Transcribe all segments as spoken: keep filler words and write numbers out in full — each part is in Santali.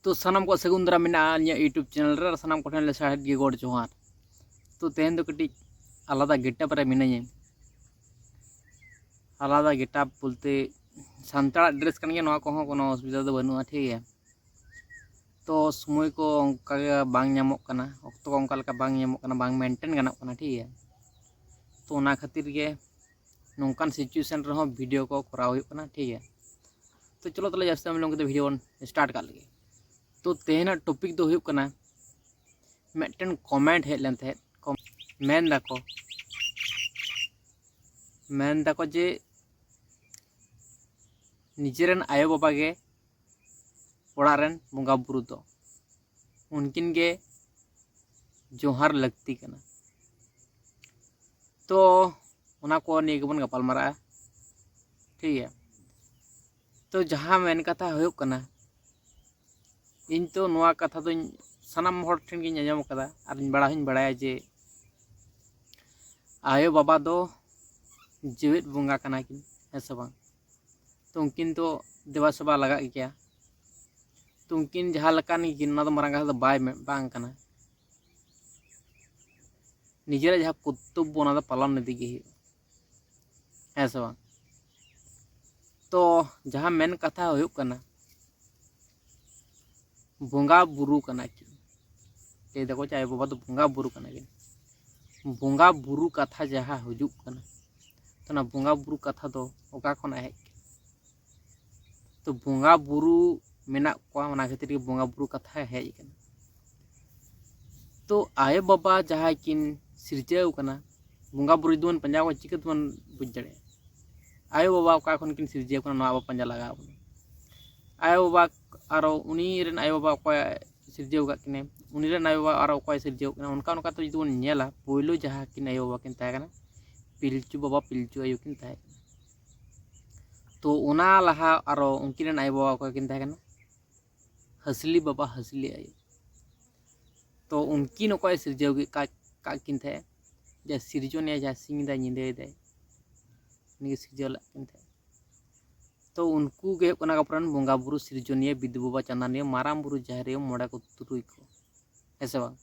ᱛᱚ ᱥᱟᱱᱟᱢ ᱠᱚ ᱥᱟᱹᱜᱩᱱ ᱫᱟᱨᱟᱢ ᱢᱮᱱᱟᱜᱼᱟ ᱟᱹᱞᱤᱧᱟᱜ YouTube ᱪᱮᱱᱮᱞ ᱨᱮ, ᱟᱨ ᱥᱟᱱᱟᱢ ᱠᱚᱴᱷᱮᱱ ᱞᱮ ᱥᱟᱦᱮᱫ ᱜᱮ ᱜᱚᱰ ᱡᱚᱦᱟᱨ᱾ ᱛᱚ ᱛᱮᱦᱮᱧ ᱫᱚ ᱠᱟᱹᱴᱤᱡ ᱟᱞᱟᱫᱟ ᱜᱮᱴᱟᱯ ᱨᱮ ᱢᱤᱱᱟᱹᱧᱟ᱾ ᱟᱞᱟᱫᱟ ᱜᱮᱴᱟᱯ ᱵᱚᱞᱛᱮ ᱥᱟᱱᱛᱟᱲᱟᱜ ᱰᱨᱮᱥ ᱠᱟᱱ ᱜᱮᱭᱟ, ᱱᱚᱣᱟ ᱠᱚᱦᱚᱸ ᱠᱳᱱᱳ ᱚᱥᱩᱵᱤᱫᱷᱟ ᱫᱚ ᱵᱟᱹᱱᱩᱜᱼᱟ, ᱴᱷᱤᱠ ᱜᱮᱭᱟ᱾ ᱛᱚ ᱥᱚᱢᱚᱭ ᱠᱚ ᱚᱱᱠᱟ ᱜᱮ ᱵᱟᱝ ᱧᱟᱢᱚᱜ ᱠᱟᱱᱟ, ᱚᱠᱛᱚ ᱠᱚ ᱚᱱᱠᱟ ᱞᱮᱠᱟ ᱵᱟᱝ ᱧᱟᱢᱚᱜ ᱠᱟᱱᱟ, ᱵᱟᱝ ᱢᱮᱱᱴᱮᱱ ᱜᱟᱱᱚᱜ ᱠᱟᱱᱟ, ᱴᱷᱤᱠ ᱜᱮᱭᱟ᱾ ᱛᱚ ᱚᱱᱟ ᱠᱷᱟᱹᱛᱤᱨ ᱜᱮ ᱱᱚᱝᱠᱟᱱ ᱥᱤᱪᱩᱭᱮᱥᱚᱱ ᱨᱮᱦᱚᱸ ᱵᱷᱤᱰᱤᱭᱳ ᱠᱚ ᱠᱚᱨᱟᱣ ᱦᱩᱭᱩᱜ ᱠᱟᱱᱟ, ᱴᱷᱤᱠ ᱜᱮᱭᱟ᱾ ᱛᱚ ᱪᱚᱞᱚ ᱛᱟᱦᱚᱞᱮ ᱡᱟᱹᱥᱛᱤ ᱵᱟᱝ ᱵᱤᱞᱚᱢ ᱠᱟᱛᱮ ᱵᱷᱤᱰᱤᱭᱳ ᱵᱚᱱ ᱥᱴᱟᱨᱴ ᱠᱟᱜ ᱞᱮᱜᱮ᱾ ᱛᱚ ᱛᱮᱦᱮᱧᱟᱜ ᱴᱚᱯᱤᱠ ᱫᱚ ᱦᱩᱭᱩᱜ ᱠᱟᱱᱟ, ᱢᱤᱫᱴᱮᱱ ᱠᱚᱢᱮᱱᱴ ᱦᱮᱡ ᱞᱮᱱ ᱛᱟᱦᱮᱸᱫ, ᱠᱚᱢ-, ᱢᱮᱱ ᱫᱟᱠᱚ, ᱢᱮᱱ ᱫᱟᱠᱚ ᱡᱮ ᱱᱤᱡᱮᱨᱮᱱ ᱟᱭᱳᱼᱵᱟᱵᱟ ᱜᱮ ᱚᱲᱟᱜ ᱨᱮᱱ ᱵᱚᱸᱜᱟ ᱵᱩᱨᱩ ᱫᱚ, ᱩᱱᱠᱤᱱ ᱜᱮ ᱡᱚᱦᱟᱨ ᱞᱟᱹᱠᱛᱤ ᱠᱟᱱᱟ᱾ ᱛᱚ ᱚᱱᱟ ᱠᱚ ᱱᱤᱭᱮ ᱜᱮᱵᱚᱱ ᱜᱟᱯᱟᱞ ᱢᱟᱨᱟᱜᱼᱟ, ᱴᱷᱤᱠ ᱜᱮᱭᱟ᱾ ᱛᱚ ᱡᱟᱦᱟᱸ ᱢᱮᱱ ᱠᱟᱛᱷᱟ ᱦᱩᱭᱩᱜ ᱠᱟᱱᱟ, ᱤᱧ ᱛᱚ ᱱᱚᱣᱟ ᱠᱟᱛᱷᱟ ᱫᱚᱧ ᱥᱟᱱᱟᱢ ᱦᱚᱲ ᱴᱷᱮᱱ ᱜᱤᱧ ᱟᱸᱡᱚᱢ ᱟᱠᱟᱫᱟ, ᱟᱨ ᱤᱧ ᱵᱟᱲᱟᱭ ᱦᱚᱸᱧ ᱵᱟᱲᱟᱭᱟ ᱡᱮ ᱟᱭᱳᱼᱵᱟᱵᱟ ᱫᱚ ᱡᱮᱣᱮᱫ ᱵᱚᱸᱜᱟ ᱠᱟᱱᱟ ᱠᱤᱱ, ᱦᱮᱸ ᱥᱮ ᱵᱟᱝ? ᱛᱚ ᱩᱱᱠᱤᱱ ᱫᱚ ᱫᱮᱵᱟ ᱥᱮᱵᱟ ᱞᱟᱜᱟᱜ ᱜᱮᱭᱟ᱾ ᱛᱚ ᱩᱱᱠᱤᱱ ᱡᱟᱦᱟᱸ ᱞᱮᱠᱟᱱ ᱜᱮᱠᱤᱱ, ᱚᱱᱟ ᱫᱚ ᱢᱟᱨᱟᱝ ᱠᱟᱛᱷᱟ ᱫᱚ ᱵᱟᱭ ᱢᱮ-, ᱵᱟᱝ ᱠᱟᱱᱟ᱾ ᱱᱤᱡᱮᱨᱟᱜ ᱡᱟᱦᱟᱸ ᱠᱚᱨᱛᱚᱵᱵᱚ, ᱚᱱᱟ ᱫᱚ ᱯᱟᱞᱚᱱ ᱤᱫᱤ ᱜᱮ ᱦᱩᱭᱩᱜᱼᱟ, ᱦᱮᱸ ᱥᱮ ᱵᱟᱝ? ᱛᱚ ᱡᱟᱦᱟᱸ ᱢᱮᱱ ᱠᱟᱛᱷᱟ ᱦᱩᱭᱩᱜ ᱠᱟᱱᱟ, ᱵᱚᱸᱜᱟ ᱵᱩᱨᱩ ᱠᱟᱱᱟ ᱠᱤᱱ, ᱞᱟᱹᱭ ᱫᱟᱠᱚ ᱡᱮ ᱟᱭᱳᱼᱵᱟᱵᱟ ᱫᱚ ᱵᱚᱸᱜᱟ ᱵᱩᱨᱩ ᱠᱟᱱᱟ ᱠᱤᱱ᱾ ᱵᱚᱸᱜᱟ ᱵᱩᱨᱩ ᱠᱟᱛᱷᱟ ᱡᱟᱦᱟᱸ ᱦᱤᱡᱩᱜ ᱠᱟᱱᱟ, ᱛᱚ ᱚᱱᱟ ᱵᱚᱸᱜᱟ ᱵᱩᱨᱩ ᱠᱟᱛᱷᱟ ᱫᱚ ᱚᱠᱟ ᱠᱷᱚᱱᱟᱜ ᱦᱮᱡ ᱠᱟᱱᱟ? ᱛᱚ ᱵᱚᱸᱜᱟ ᱵᱩᱨᱩ ᱢᱮᱱᱟᱜ ᱠᱚᱣᱟ, ᱚᱱᱟ ᱠᱷᱟᱹᱛᱤᱨ ᱜᱮ ᱵᱚᱸᱜᱟ ᱵᱩᱨᱩ ᱠᱟᱛᱷᱟ ᱦᱮᱡ ᱠᱟᱱᱟ᱾ ᱛᱚ ᱟᱭᱳᱼᱵᱟᱵᱟ ᱡᱟᱦᱟᱸᱭ ᱠᱤᱱ ᱥᱤᱨᱡᱟᱹᱣ ᱠᱟᱱᱟ, ᱵᱚᱸᱜᱟ ᱵᱩᱨᱩ ᱡᱩᱫᱤ ᱵᱚᱱ ᱯᱟᱸᱡᱟ ᱠᱚᱣᱟ, ᱪᱤᱠᱟᱹ ᱛᱮᱵᱚᱱ ᱵᱩᱡᱽ ᱫᱟᱲᱮᱭᱟᱜᱼᱟ ᱟᱭᱳᱼᱵᱟᱵᱟ ᱚᱠᱟ ᱠᱷᱚᱱ ᱠᱤᱱ ᱥᱤᱨᱡᱟᱹᱣ ᱠᱟᱱᱟ? ᱱᱚᱣᱟ ᱟᱵᱚ ᱯᱟᱸᱡᱟ ᱞᱟᱜᱟᱣ ᱵᱚᱱᱟ᱾ ᱟᱭᱳᱼᱵᱟᱵᱟ ᱟᱨᱚ ᱩᱱᱤ ᱨᱮᱱ ᱟᱭᱳᱼᱵᱟᱵᱟ ᱚᱠᱚᱭ ᱥᱤᱨᱡᱟᱹᱣ ᱟᱠᱟᱫ ᱠᱤᱱᱟᱹ, ᱩᱱᱤ ᱨᱮᱱ ᱟᱭᱳᱼᱵᱟᱵᱟ ᱟᱨᱚ ᱚᱠᱚᱭ ᱥᱤᱨᱡᱟᱹᱣ ᱠᱟᱱᱟ, ᱚᱱᱠᱟ ᱚᱱᱠᱟ ᱛᱮ ᱡᱩᱫᱤ ᱵᱚᱱ ᱧᱮᱞᱟ, ᱯᱳᱭᱞᱳ ᱡᱟᱦᱟᱸ ᱠᱤᱱ ᱟᱭᱳᱼᱵᱟᱵᱟ ᱠᱤᱱ ᱛᱟᱦᱮᱸ ᱠᱟᱱᱟ, ᱯᱤᱞᱪᱩ ᱵᱟᱵᱟ ᱯᱤᱞᱪᱩ ᱟᱭᱳ ᱠᱤᱱ ᱛᱟᱦᱮᱸ ᱠᱟᱱᱟ᱾ ᱛᱚ ᱚᱱᱟ ᱞᱟᱦᱟ ᱟᱨᱚ ᱩᱱᱠᱤᱱ ᱨᱮᱱ ᱟᱭᱳᱼᱵᱟᱵᱟ ᱚᱠᱚᱭ ᱠᱤᱱ ᱛᱟᱦᱮᱸ ᱠᱟᱱᱟ? ᱦᱟᱹᱥᱞᱤ ᱵᱟᱵᱟ ᱦᱟᱹᱥᱞᱤ ᱟᱭᱳ᱾ ᱛᱚ ᱩᱱᱠᱤᱱ ᱚᱠᱚᱭ ᱥᱤᱨᱡᱟᱹᱣ ᱠᱮᱫ ᱠᱟ-, ᱠᱟᱜ ᱠᱤᱱ ᱛᱟᱦᱮᱸᱫ? ᱡᱟᱦᱟᱸ ᱥᱤᱨᱡᱚᱱᱤᱭᱟ, ᱡᱟᱦᱟᱸ ᱥᱤᱧ ᱮᱫᱟᱭ ᱧᱤᱫᱟᱹᱭ ᱫᱟᱭ, ᱩᱱᱤᱜᱮ ᱥᱤᱨᱡᱟᱹᱣ ᱞᱮᱫ ᱠᱤᱱ ᱛᱟᱦᱮᱸᱫ᱾ ᱛᱚ ᱩᱱᱠᱩ ᱜᱮ ᱦᱩᱭᱩᱜ ᱠᱟᱱᱟ ᱟᱵᱚᱨᱮᱱ ᱵᱚᱸᱜᱟ ᱵᱩᱨᱩ ᱥᱤᱨᱡᱚᱱᱤᱭᱟᱹ, ᱵᱤᱫᱩ ᱵᱟᱵᱟ ᱪᱟᱸᱫᱟᱱᱤᱭᱟᱹ, ᱢᱟᱨᱟᱝ ᱵᱩᱨᱩ, ᱡᱟᱦᱮᱨ ᱟᱭᱳ, ᱢᱚᱬᱮ ᱠᱚ ᱛᱩᱨᱩᱭ ᱠᱚ, ᱦᱮᱸ ᱥᱮ ᱵᱟᱝ?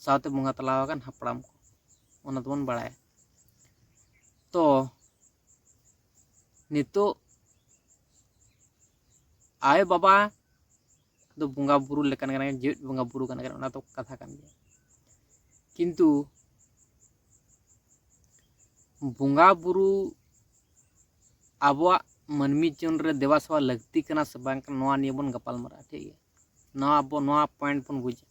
ᱥᱟᱶᱛᱮ ᱵᱚᱸᱜᱟ ᱛᱟᱞᱟ ᱟᱠᱟᱱ ᱦᱟᱯᱲᱟᱢ ᱠᱚ, ᱚᱱᱟ ᱫᱚᱵᱚᱱ ᱵᱟᱲᱟᱭᱟ᱾ ᱛᱚ ᱱᱤᱛᱚᱜ ᱟᱭᱳ ᱵᱟᱵᱟ ᱫᱚ ᱵᱚᱸᱜᱟ ᱵᱩᱨᱩ ᱞᱮᱠᱟᱱ ᱠᱟᱱᱟ, ᱡᱮᱣᱮᱫ ᱵᱚᱸᱜᱟ ᱵᱩᱨᱩ ᱠᱟᱱᱟ, ᱚᱱᱟ ᱫᱚ ᱠᱟᱛᱷᱟ ᱠᱟᱱ ᱜᱮᱭᱟ᱾ ᱠᱤᱱᱛᱩ ᱵᱚᱸᱜᱟ ᱵᱩᱨᱩ ᱟᱵᱚᱣᱟᱜ ᱢᱟᱹᱱᱢᱤ ᱡᱤᱭᱚᱱ ᱨᱮ ᱫᱮᱵᱟ ᱥᱮᱵᱟ ᱞᱟᱹᱠᱛᱤ ᱠᱟᱱᱟ ᱥᱮ ᱵᱟᱝ ᱠᱟᱱᱟ, ᱱᱚᱣᱟ ᱱᱤᱭᱮ ᱵᱚᱱ ᱜᱟᱯᱟᱞ ᱢᱟᱨᱟᱜᱼᱟ, ᱴᱷᱤᱠ ᱜᱮᱭᱟ? ᱱᱚᱣᱟ ᱟᱵᱚ, ᱱᱚᱣᱟ point ᱵᱚᱱ ᱵᱩᱡᱟ᱾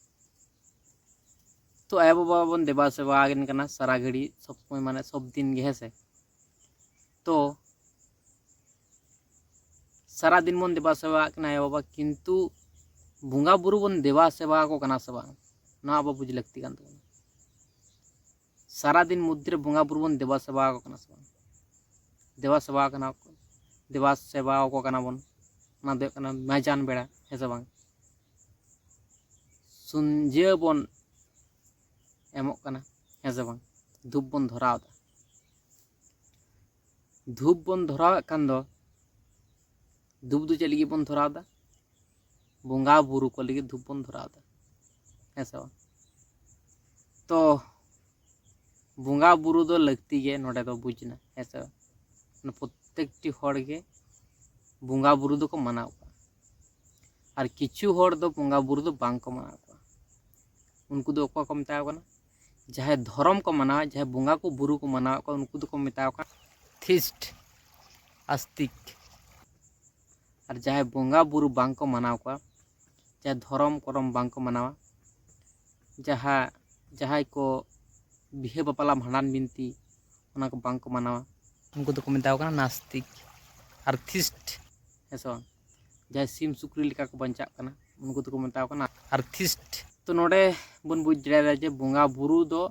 ᱛᱚ ᱟᱭᱳ ᱵᱟᱵᱟ ᱵᱚᱱ ᱫᱮᱵᱟ ᱥᱮᱵᱟ ᱟᱹᱠᱤᱱ ᱠᱟᱱᱟ ᱥᱟᱨᱟ ᱜᱷᱟᱹᱲᱤ, ᱥᱚᱵ ᱥᱚᱢᱚᱭ, ᱢᱟᱱᱮ ᱥᱚᱵ ᱫᱤᱱ ᱜᱮ, ᱦᱮᱸ ᱥᱮ? ᱛᱚ ᱥᱟᱨᱟ ᱫᱤᱱ ᱵᱚᱱ ᱫᱮᱵᱟ ᱥᱮᱵᱟ ᱟᱹᱠᱤᱱᱟ ᱟᱭᱳ ᱵᱟᱵᱟ, ᱠᱤᱱᱛᱩ ᱵᱚᱸᱜᱟ ᱵᱩᱨᱩ ᱵᱚᱱ ᱫᱮᱵᱟ ᱥᱮᱵᱟ ᱟᱠᱚ ᱠᱟᱱᱟ ᱥᱮ ᱵᱟᱝ, ᱱᱚᱣᱟ ᱟᱵᱚ ᱵᱩᱡᱽ ᱞᱟᱹᱠᱛᱤ ᱠᱟᱱ ᱛᱟᱵᱚᱱᱟ᱾ ᱥᱟᱨᱟ ᱫᱤᱱ ᱢᱚᱫᱽᱫᱷᱮ ᱨᱮ ᱵᱚᱸᱜᱟ ᱵᱩᱨᱩ ᱵᱚᱱ ᱫᱮᱵᱟ ᱥᱮᱵᱟ ᱟᱠᱚ ᱠᱟᱱᱟ ᱥᱮ ᱵᱟᱝ? ᱫᱮᱵᱟ ᱥᱮᱵᱟ ᱠᱟᱱᱟ ᱠᱚ, ᱫᱮᱵᱟ ᱥᱮᱵᱟ ᱟᱠᱚ ᱠᱟᱱᱟ ᱵᱚᱱ᱾ ᱚᱱᱟ ᱫᱚ ᱦᱩᱭᱩᱜ ᱠᱟᱱᱟ ᱢᱟᱡᱟᱱ ᱵᱮᱲᱟ, ᱦᱮᱸ ᱥᱮ ᱵᱟᱝ? ᱥᱩᱧᱡᱟᱹ ᱵᱚᱱ ᱮᱢᱚᱜ ᱠᱟᱱᱟ, ᱦᱮᱸ ᱥᱮ ᱵᱟᱝ? ᱫᱷᱩᱯ ᱵᱚᱱ ᱫᱷᱚᱨᱟᱣ ᱮᱫᱟ᱾ ᱫᱷᱩᱯ ᱵᱚᱱ ᱫᱷᱚᱨᱟᱣᱮᱫ ᱠᱷᱟᱱ ᱫᱚ, ᱫᱷᱩᱯ ᱫᱚ ᱪᱮᱫ ᱞᱟᱹᱜᱤᱫ ᱵᱚᱱ ᱫᱷᱚᱨᱟᱣ ᱮᱫᱟ? ᱵᱚᱸᱜᱟ ᱵᱩᱨᱩ ᱠᱚ ᱞᱟᱹᱜᱤᱫ ᱫᱷᱩᱯ ᱵᱚᱱ ᱫᱷᱚᱨᱟᱣ ᱮᱫᱟ, ᱦᱮᱸ ᱥᱮ ᱵᱟᱝ? ᱛᱚ ᱵᱚᱸᱜᱟ ᱵᱩᱨᱩ ᱫᱚ ᱞᱟᱹᱠᱛᱤ ᱜᱮ ᱱᱚᱰᱮ ᱫᱚ ᱵᱩᱡᱽ ᱮᱱᱟ, ᱦᱮᱸ ᱥᱮ ᱵᱟᱝ? ᱢᱟᱱᱮ ᱯᱨᱚᱛᱮᱠᱴᱤ ᱦᱚᱲ ᱜᱮ ᱵᱚᱸᱜᱟ ᱵᱩᱨᱩ ᱫᱚᱠᱚ ᱢᱟᱱᱟᱣ ᱠᱚᱣᱟ᱾ ᱟᱨ ᱠᱤᱪᱷᱩ ᱦᱚᱲ ᱫᱚ ᱵᱚᱸᱜᱟ ᱵᱩᱨᱩ ᱫᱚ ᱵᱟᱝ ᱠᱚ ᱢᱟᱱᱟᱣ ᱠᱚᱣᱟ᱾ ᱩᱱᱠᱩ ᱫᱚ ᱚᱠᱚᱭ ᱠᱚ ᱢᱮᱛᱟ ᱠᱚ ᱠᱟᱱᱟ? ᱡᱟᱦᱟᱸᱭ ᱫᱷᱚᱨᱚᱢ ᱠᱚ ᱢᱟᱱᱟᱣᱟ, ᱡᱟᱦᱟᱸᱭ ᱵᱚᱸᱜᱟ ᱠᱚ ᱵᱩᱨᱩ ᱠᱚ ᱢᱟᱱᱟᱣᱮᱫ ᱠᱚᱣᱟ, ᱩᱱᱠᱩ ᱫᱚᱠᱚ ᱢᱮᱛᱟ ᱠᱚ ᱠᱟᱱᱟ ᱛᱷᱤᱥᱴ, ᱟᱥᱛᱤᱠ᱾ ᱟᱨ ᱡᱟᱦᱟᱸᱭ ᱵᱚᱸᱜᱟ ᱵᱩᱨᱩ ᱵᱟᱝ ᱠᱚ ᱢᱟᱱᱟᱣ ᱠᱚᱣᱟ, ᱡᱟᱦᱟᱸᱭ ᱫᱷᱚᱨᱚᱢ ᱠᱚᱨᱚᱢ ᱵᱟᱝ ᱠᱚ ᱢᱟᱱᱟᱣᱟ, ᱡᱟᱦᱟᱸ, ᱡᱟᱦᱟᱸᱭ ᱠᱚ ᱵᱤᱦᱟᱹ ᱵᱟᱯᱞᱟ ᱵᱷᱟᱸᱰᱟᱱ ᱵᱤᱱᱛᱤ ᱚᱱᱟ ᱠᱚ ᱵᱟᱝ ᱠᱚ ᱢᱟᱱᱟᱣᱟ, ᱩᱱᱠᱩ ᱫᱚᱠᱚ ᱢᱮᱛᱟ ᱠᱚ ᱠᱟᱱᱟ ᱱᱟᱥᱛᱤᱠ ᱟᱨ ᱛᱷᱤᱥᱴ, ᱦᱮᱸ ᱥᱮ ᱵᱟᱝ? ᱡᱟᱦᱟᱸᱭ ᱥᱤᱢ ᱥᱩᱠᱨᱤ ᱞᱮᱠᱟ ᱠᱚ ᱵᱟᱧᱪᱟᱜ ᱠᱟᱱᱟ, ᱩᱱᱠᱩ ᱫᱚᱠᱚ ᱢᱮᱛᱟ ᱠᱚ ᱠᱟᱱᱟ ᱟᱨ ᱛᱷᱤᱥᱴ᱾ ᱛᱚ ᱱᱚᱰᱮ ᱵᱚᱱ ᱵᱩᱡᱽ ᱫᱟᱲᱮᱭᱟᱫᱟ ᱡᱮ ᱵᱚᱸᱜᱟ ᱵᱩᱨᱩ ᱫᱚ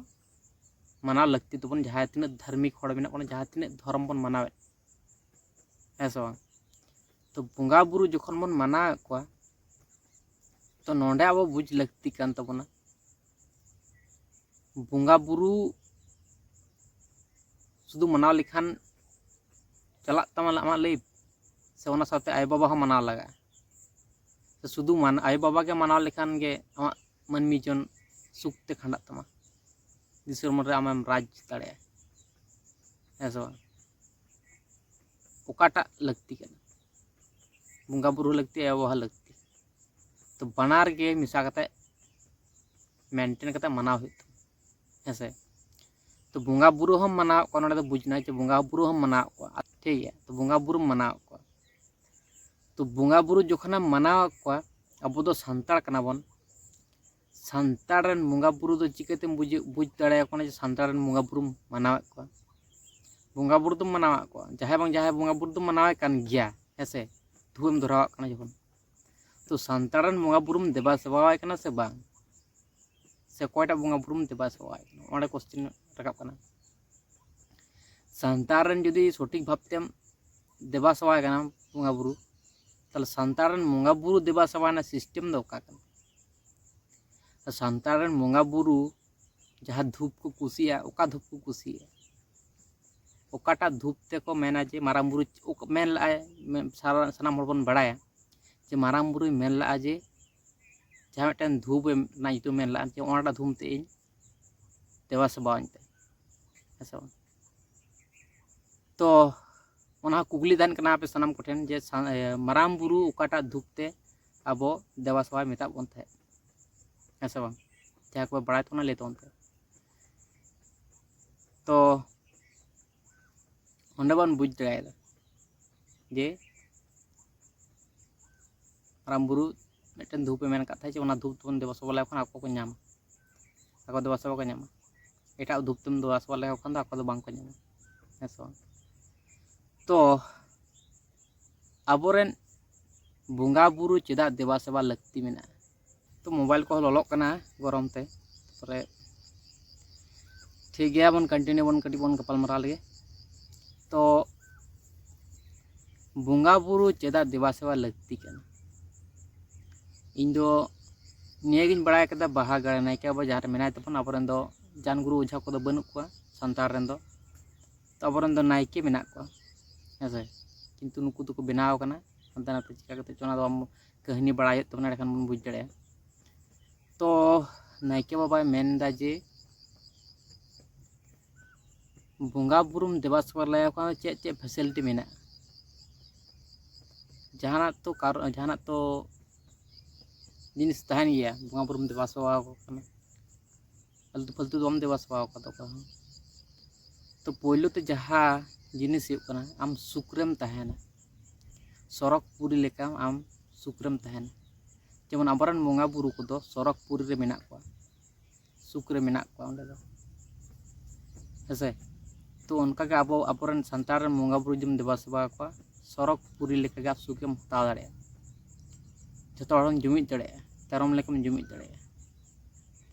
ᱢᱟᱱᱟᱣ ᱞᱟᱹᱠᱛᱤ ᱛᱟᱵᱚᱱ, ᱡᱟᱦᱟᱸ ᱛᱤᱱᱟᱹᱜ ᱫᱷᱟᱨᱢᱤᱠ ᱦᱚᱲ ᱢᱮᱱᱟᱜ ᱵᱚᱱᱟ, ᱡᱟᱦᱟᱸ ᱛᱤᱱᱟᱹᱜ ᱫᱷᱚᱨᱚᱢ ᱵᱚᱱ ᱢᱟᱱᱟᱣᱮᱫ, ᱦᱮᱸ ᱥᱮ ᱵᱟᱝ? ᱛᱚ ᱵᱚᱸᱜᱟ ᱵᱩᱨᱩ ᱡᱚᱠᱷᱚᱱ ᱵᱚᱱ ᱢᱟᱱᱟᱣᱮᱫ ᱠᱚᱣᱟ, ᱛᱚ ᱱᱚᱰᱮ ᱟᱵᱚ ᱵᱩᱡᱽ ᱞᱟᱹᱠᱛᱤ ᱠᱟᱱ ᱛᱟᱵᱚᱱᱟ, ᱵᱚᱸᱜᱟ ᱵᱩᱨᱩ ᱥᱩᱫᱷᱩ ᱢᱟᱱᱟᱣ ᱞᱮᱠᱷᱟᱱ ᱪᱟᱞᱟᱜ ᱛᱟᱢᱟ ᱟᱢᱟᱜ ᱞᱟᱭᱤᱯᱷ? ᱥᱮ ᱚᱱᱟ ᱥᱟᱶᱛᱮ ᱟᱭᱳᱼᱵᱟᱵᱟ ᱦᱚᱸ ᱢᱟᱱᱟᱣ ᱞᱟᱜᱟᱜᱼᱟ᱾ ᱥᱮ ᱥᱩᱫᱷᱩ ᱢᱟᱱ ᱟᱭᱳᱼᱵᱟᱵᱟ ᱜᱮ ᱢᱟᱱᱟᱣ ᱞᱮᱠᱷᱟᱱ ᱜᱮ ᱟᱢᱟᱜ ᱢᱟᱹᱱᱢᱤ ᱡᱚᱱ ᱥᱩᱠ ᱛᱮ ᱠᱷᱟᱸᱰᱟᱜ ᱛᱟᱢᱟ, ᱫᱤᱥᱚᱢ ᱨᱮ ᱟᱢᱮᱢ ᱨᱟᱡᱽ ᱫᱟᱲᱮᱭᱟᱜᱼᱟ, ᱦᱮᱸ ᱥᱮ ᱵᱟᱝ? ᱚᱠᱟᱴᱟᱜ ᱞᱟᱹᱠᱛᱤ ᱠᱟᱱᱟ? ᱵᱚᱸᱜᱟ ᱵᱩᱨᱩ ᱞᱟᱹᱠᱛᱤ, ᱟᱭᱳᱼᱵᱟᱵᱟ ᱞᱟᱹᱠᱛᱤ᱾ ᱛᱚ ᱵᱟᱱᱟᱨ ᱜᱮ ᱢᱮᱥᱟ ᱠᱟᱛᱮ, ᱢᱮᱱᱴᱮᱱ ᱠᱟᱛᱮ ᱢᱟᱱᱟᱣ ᱦᱩᱭᱩᱜ ᱛᱟᱢᱟ, ᱦᱮᱸ ᱥᱮ? ᱛᱚ ᱵᱚᱸᱜᱟ ᱵᱩᱨᱩ ᱦᱚᱸᱢ ᱢᱟᱱᱟᱣᱮᱫ ᱠᱚᱣᱟ, ᱱᱚᱰᱮ ᱫᱚ ᱵᱩᱡᱽ ᱱᱟ ᱡᱮ ᱵᱚᱸᱜᱟ ᱵᱩᱨᱩ ᱦᱚᱸᱢ ᱢᱟᱱᱟᱣᱮᱫ ᱠᱚᱣᱟ, ᱴᱷᱤᱠ ᱜᱮᱭᱟ? ᱛᱚ ᱵᱚᱸᱜᱟ ᱵᱩᱨᱩᱢ ᱢᱟᱱᱟᱣᱮᱫ ᱠᱚᱣᱟ᱾ ᱛᱚ ᱵᱚᱸᱜᱟ ᱵᱩᱨᱩ ᱡᱚᱠᱷᱚᱱᱮᱢ ᱢᱟᱱᱟᱣᱮᱫ ᱠᱚᱣᱟ, ᱟᱵᱚ ᱫᱚ ᱥᱟᱱᱛᱟᱲ ᱠᱟᱱᱟ ᱵᱚᱱ, ᱥᱟᱱᱛᱟᱲ ᱨᱮᱱ ᱵᱚᱸᱜᱟ ᱵᱩᱨᱩ ᱫᱚ ᱪᱤᱠᱟᱹᱛᱮᱢ ᱵᱩᱡᱷᱟᱹᱣ, ᱵᱩᱡᱽ ᱫᱟᱲᱮᱭᱟᱠᱚ ᱠᱟᱱᱟ ᱡᱮ ᱥᱟᱱᱛᱟᱲ ᱨᱮᱱ ᱵᱚᱸᱜᱟ ᱵᱩᱨᱩᱢ ᱢᱟᱱᱟᱣᱮᱫ ᱠᱚᱣᱟ? ᱵᱚᱸᱜᱟ ᱵᱩᱨᱩ ᱫᱚᱢ ᱢᱟᱱᱟᱣᱮᱫ ᱠᱚᱣᱟ, ᱡᱟᱦᱟᱸᱭ ᱵᱟᱝ ᱡᱟᱦᱟᱸᱭ ᱵᱚᱸᱜᱟ ᱵᱩᱨᱩ ᱫᱚᱢ ᱢᱟᱱᱟᱣᱮᱫ ᱠᱟᱱ ᱜᱮᱭᱟ, ᱦᱮᱸ ᱥᱮ? ᱫᱷᱩᱯ ᱮᱢ ᱫᱷᱚᱨᱟᱣᱟᱜ ᱠᱟᱱᱟ ᱡᱚᱠᱷᱚᱱ, ᱛᱚ ᱥᱟᱱᱛᱟᱲ ᱨᱮᱱ ᱵᱚᱸᱜᱟ ᱵᱩᱨᱩᱢ ᱫᱮᱵᱟ ᱥᱮᱵᱟᱣᱟᱭ ᱠᱟᱱᱟ ᱥᱮ ᱵᱟᱝ? ᱥᱮ ᱚᱠᱚᱭᱴᱟᱜ ᱵᱚᱸᱜᱟ ᱵᱩᱨᱩᱢ ᱫᱮᱵᱟ ᱥᱮᱵᱟᱣᱟᱭ ᱠᱟᱱᱟ? ᱚᱸᱰᱮ ᱠᱚᱥᱪᱮᱱ ᱨᱟᱠᱟᱵ ᱠᱟᱱᱟ᱾ ᱥᱟᱱᱛᱟᱲ ᱨᱮᱱ ᱡᱩᱫᱤ ᱥᱚᱴᱷᱤᱠ ᱵᱷᱟᱵᱽ ᱛᱮᱢ ᱫᱮᱵᱟ ᱥᱮᱵᱟᱭ ᱠᱟᱱᱟ ᱵᱚᱸᱜᱟ ᱵᱩᱨᱩ, ᱛᱟᱦᱚᱞᱮ ᱥᱟᱱᱛᱟᱲ ᱨᱮᱱ ᱵᱚᱸᱜᱟ ᱵᱩᱨᱩ ᱫᱮᱵᱟ ᱥᱮᱵᱟ ᱨᱮᱱᱟᱜ ᱥᱤᱥᱴᱮᱢ ᱫᱚ ᱚᱠᱟ ᱠᱟᱱᱟ? ᱥᱟᱱᱛᱟᱲ ᱨᱮᱱ ᱵᱚᱸᱜᱟ ᱵᱩᱨᱩ ᱡᱟᱦᱟᱸ ᱫᱷᱩᱯ ᱠᱚ ᱠᱩᱥᱤᱭᱟᱜᱼᱟ, ᱚᱠᱟ ᱫᱷᱩᱯ ᱠᱚ ᱠᱩᱥᱤᱭᱟᱜᱼᱟ? ᱚᱠᱟᱴᱟᱜ ᱫᱷᱩᱯ ᱛᱮᱠᱚ ᱢᱮᱱᱟ ᱡᱮ ᱢᱟᱨᱟᱝ ᱵᱩᱨᱩ ᱚᱠ-, ᱢᱮᱱ ᱞᱟᱜᱼᱟᱭ, ᱢᱮ-, ᱥᱟᱨᱟ-, ᱥᱟᱱᱟᱢ ᱦᱚᱲ ᱵᱚᱱ ᱵᱟᱲᱟᱭᱟ ᱡᱮ ᱢᱟᱨᱟᱝ ᱵᱩᱨᱩᱭ ᱢᱮᱱ ᱞᱟᱜᱼᱟ ᱡᱮ ᱡᱟᱦᱟᱸ ᱢᱤᱫᱴᱮᱱ ᱫᱷᱩᱯ ᱮᱢ, ᱨᱮᱱᱟᱜ ᱧᱩᱛᱩᱢ ᱢᱮᱱ ᱞᱟᱜᱼᱟ ᱡᱮ ᱚᱱᱟᱴᱟᱜ ᱫᱷᱩᱯ ᱛᱮ ᱤᱧ ᱫᱮᱵᱟ ᱥᱮᱵᱟᱣᱟᱹᱧ ᱯᱮ, ᱦᱮᱸ ᱥᱮ ᱵᱟᱝ? ᱛᱚ ᱚᱱᱟ ᱦᱚᱸ ᱠᱩᱠᱞᱤ ᱛᱟᱦᱮᱱ ᱠᱟᱱᱟ ᱟᱯᱮ ᱥᱟᱱᱟᱢ ᱠᱚᱴᱷᱮᱱ ᱡᱮ ᱥᱟ-, ᱮ, ᱢᱟᱨᱟᱝ ᱵᱩᱨᱩ ᱚᱠᱟᱴᱟᱜ ᱫᱷᱩᱯ ᱛᱮ ᱟᱵᱚ ᱫᱮᱵᱟ ᱥᱮᱵᱟᱭ ᱢᱮᱛᱟᱜ ᱵᱚᱱ ᱛᱟᱦᱮᱸᱫ, ᱦᱮᱸ ᱥᱮ ᱵᱟᱝ? ᱡᱟᱦᱟᱸᱭ ᱠᱚ ᱵᱟᱲᱟᱭ ᱛᱟᱵᱚᱱᱟ ᱞᱟᱹᱭ ᱛᱟᱵᱚᱱ ᱯᱮ᱾ ᱛᱚ ᱚᱸᱰᱮ ᱵᱚᱱ ᱵᱩᱡᱽ ᱫᱟᱲᱮᱭᱟᱫᱟ ᱡᱮ ᱢᱟᱨᱟᱝ ᱵᱩᱨᱩ ᱢᱤᱫᱴᱮᱱ ᱫᱷᱩᱯ ᱮ ᱢᱮᱱ ᱠᱟᱫ ᱛᱟᱦᱮᱸᱫ ᱡᱮ ᱚᱱᱟ ᱫᱷᱩᱯ ᱛᱮᱵᱚᱱ ᱫᱮᱵᱟ ᱥᱮᱵᱟ ᱞᱮᱠᱷᱟᱱ ᱟᱠᱚ ᱠᱚ ᱧᱟᱢᱟ, ᱟᱠᱚ ᱫᱮᱵᱟ ᱥᱮᱵᱟ ᱠᱚ ᱧᱟᱢᱟ᱾ ᱮᱴᱟᱜ ᱫᱷᱩᱯ ᱛᱮᱢ ᱫᱮᱵᱟ ᱥᱮᱵᱟ ᱞᱮᱠᱚ ᱠᱷᱟᱱ ᱫᱚ ᱟᱠᱚ ᱫᱚ ᱵᱟᱝ ᱠᱚ ᱧᱟᱢᱟ, ᱦᱮᱸ ᱥᱮ ᱵᱟᱝ? ᱛᱚ ᱟᱵᱚᱨᱮᱱ ᱵᱚᱸᱜᱟ ᱵᱩᱨᱩ ᱪᱮᱫᱟᱜ ᱫᱮᱵᱟ ᱥᱮᱵᱟ ᱞᱟᱹᱠᱛᱤ ᱢᱮᱱᱟᱜᱼᱟ? ᱛᱚ ᱢᱳᱵᱟᱭᱤᱞ ᱠᱚᱦᱚᱸ ᱞᱚᱞᱚᱜ ᱠᱟᱱᱟ ᱜᱚᱨᱚᱢ ᱛᱮ, ᱛᱟᱨᱯᱚᱨᱮ ᱴᱷᱤᱠ ᱜᱮᱭᱟ, ᱵᱚᱱ ᱠᱚᱱᱴᱤᱱᱤᱭᱩ ᱵᱚᱱ ᱠᱟᱹᱴᱤᱡ ᱵᱚᱱ ᱜᱟᱯᱟᱞ ᱢᱟᱨᱟᱣ ᱞᱮᱜᱮ᱾ ᱛᱚ ᱵᱚᱸᱜᱟ ᱵᱩᱨᱩ ᱪᱮᱫᱟᱜ ᱫᱮᱵᱟ ᱥᱮᱵᱟ ᱞᱟᱹᱠᱛᱤ ᱠᱟᱱᱟ? ᱤᱧ ᱫᱚ ᱱᱤᱭᱟᱹᱜᱤᱧ ᱵᱟᱲᱟᱭ ᱠᱟᱫᱟ, ᱵᱟᱦᱟ ᱜᱟᱲ ᱱᱟᱭᱠᱮ ᱟᱵᱚ ᱡᱟᱦᱟᱸ ᱨᱮ ᱢᱮᱱᱟᱭ ᱛᱟᱵᱚᱱ, ᱟᱵᱚᱨᱮᱱ ᱫᱚ ᱡᱟᱱ ᱜᱩᱨᱩ ᱚᱡᱷᱟ ᱠᱚᱫᱚ ᱵᱟᱹᱱᱩᱜ ᱠᱚᱣᱟ ᱥᱟᱱᱛᱟᱲ ᱨᱮᱱ ᱫᱚ, ᱛᱚ ᱟᱵᱚᱨᱮᱱ ᱫᱚ ᱱᱟᱭᱠᱮ ᱢᱮᱱᱟᱜ ᱠᱚᱣᱟ, ᱦᱮᱸ ᱥᱮ? ᱠᱤᱱᱛᱩ ᱱᱩᱠᱩ ᱫᱚᱠᱚ ᱵᱮᱱᱟᱣ ᱟᱠᱟᱱᱟ ᱦᱟᱱᱛᱮ ᱱᱟᱛᱮ ᱪᱤᱠᱟ ᱠᱟᱛᱮ ᱪᱚ, ᱚᱱᱟ ᱫᱚ ᱟᱢ ᱠᱟᱹᱦᱱᱤ ᱵᱟᱲᱟᱭ ᱦᱩᱭᱩᱜ ᱛᱟᱵᱚᱱᱟ, ᱮᱸᱰᱮᱠᱷᱟᱱ ᱵᱚᱱ ᱵᱩᱡᱽ ᱫᱟᱲᱮᱭᱟᱜᱼᱟ᱾ ᱛᱚ ᱱᱟᱭᱠᱮ ᱵᱟᱵᱟᱭ ᱢᱮᱱᱫᱟ ᱡᱮ ᱵᱚᱸᱜᱟ ᱵᱩᱨᱩᱢ ᱫᱮᱵᱟ ᱥᱮᱵᱟ ᱞᱟᱭᱟ ᱠᱚ, ᱪᱮᱫ ᱪᱮᱫ facility ᱢᱮᱱᱟᱜᱼᱟ? ᱡᱟᱦᱟᱱᱟᱜ ᱛᱚ ᱠᱟᱨ-, ᱡᱟᱦᱟᱱᱟᱜ ᱛᱚ ᱡᱤᱱᱤᱥ ᱛᱟᱦᱮᱱ ᱜᱮᱭᱟ, ᱵᱚᱸᱜᱟ ᱵᱩᱨᱩᱢ ᱫᱮᱵᱟ ᱥᱮᱵᱟ ᱟᱠᱚ ᱠᱟᱱᱟ, ᱟᱞᱛᱩ ᱯᱷᱟᱞᱛᱩ ᱫᱚ ᱵᱟᱢ ᱫᱮᱵᱟ ᱥᱮᱵᱟ ᱟᱠᱟᱫ ᱠᱚᱣᱟ᱾ ᱛᱚ ᱯᱳᱭᱞᱳ ᱛᱮ ᱡᱟᱦᱟᱸ ᱡᱤᱱᱤᱥ ᱦᱩᱭᱩᱜ ᱠᱟᱱᱟ, ᱟᱢ ᱥᱩᱠ ᱨᱮᱢ ᱛᱟᱦᱮᱱᱟ, ᱥᱚᱨᱚᱜᱽ ᱯᱩᱨᱤ ᱞᱮᱠᱟ ᱟᱢ ᱥᱩᱠ ᱨᱮᱢ ᱛᱟᱦᱮᱱᱟ᱾ ᱡᱮᱢᱚᱱ ᱟᱵᱚᱨᱮᱱ ᱵᱚᱸᱜᱟ ᱵᱩᱨᱩ ᱠᱚᱫᱚ ᱥᱚᱨᱚᱜᱽ ᱯᱩᱨᱤ ᱨᱮ ᱢᱮᱱᱟᱜ ᱠᱚᱣᱟ, ᱥᱩᱠ ᱨᱮ ᱢᱮᱱᱟᱜ ᱠᱚᱣᱟ ᱚᱸᱰᱮ ᱫᱚ, ᱦᱮᱸᱥᱮ᱾ ᱛᱚ ᱚᱱᱠᱟᱜᱮ ᱟᱵᱚ, ᱟᱵᱚᱨᱮᱱ ᱥᱟᱱᱛᱟᱲ ᱨᱮᱱ ᱵᱚᱸᱜᱟ ᱵᱩᱨᱩ ᱡᱩᱫᱤᱢ ᱫᱮᱵᱟ ᱥᱮᱵᱟ ᱠᱚᱣᱟ, ᱥᱚᱨᱚᱜᱽ ᱯᱩᱨᱤ ᱞᱮᱠᱟᱜᱮ ᱟᱢ ᱥᱩᱠᱮᱢ ᱦᱟᱛᱟᱣ ᱫᱟᱲᱮᱭᱟᱜᱼᱟ᱾ ᱡᱚᱛᱚ ᱦᱚᱲᱮᱢ ᱡᱩᱢᱤᱫ ᱫᱟᱲᱮᱭᱟᱜᱼᱟ, ᱛᱮᱨᱚᱢ ᱞᱮᱠᱟᱢ ᱡᱩᱢᱤᱫ ᱫᱟᱲᱮᱭᱟᱜᱼᱟ᱾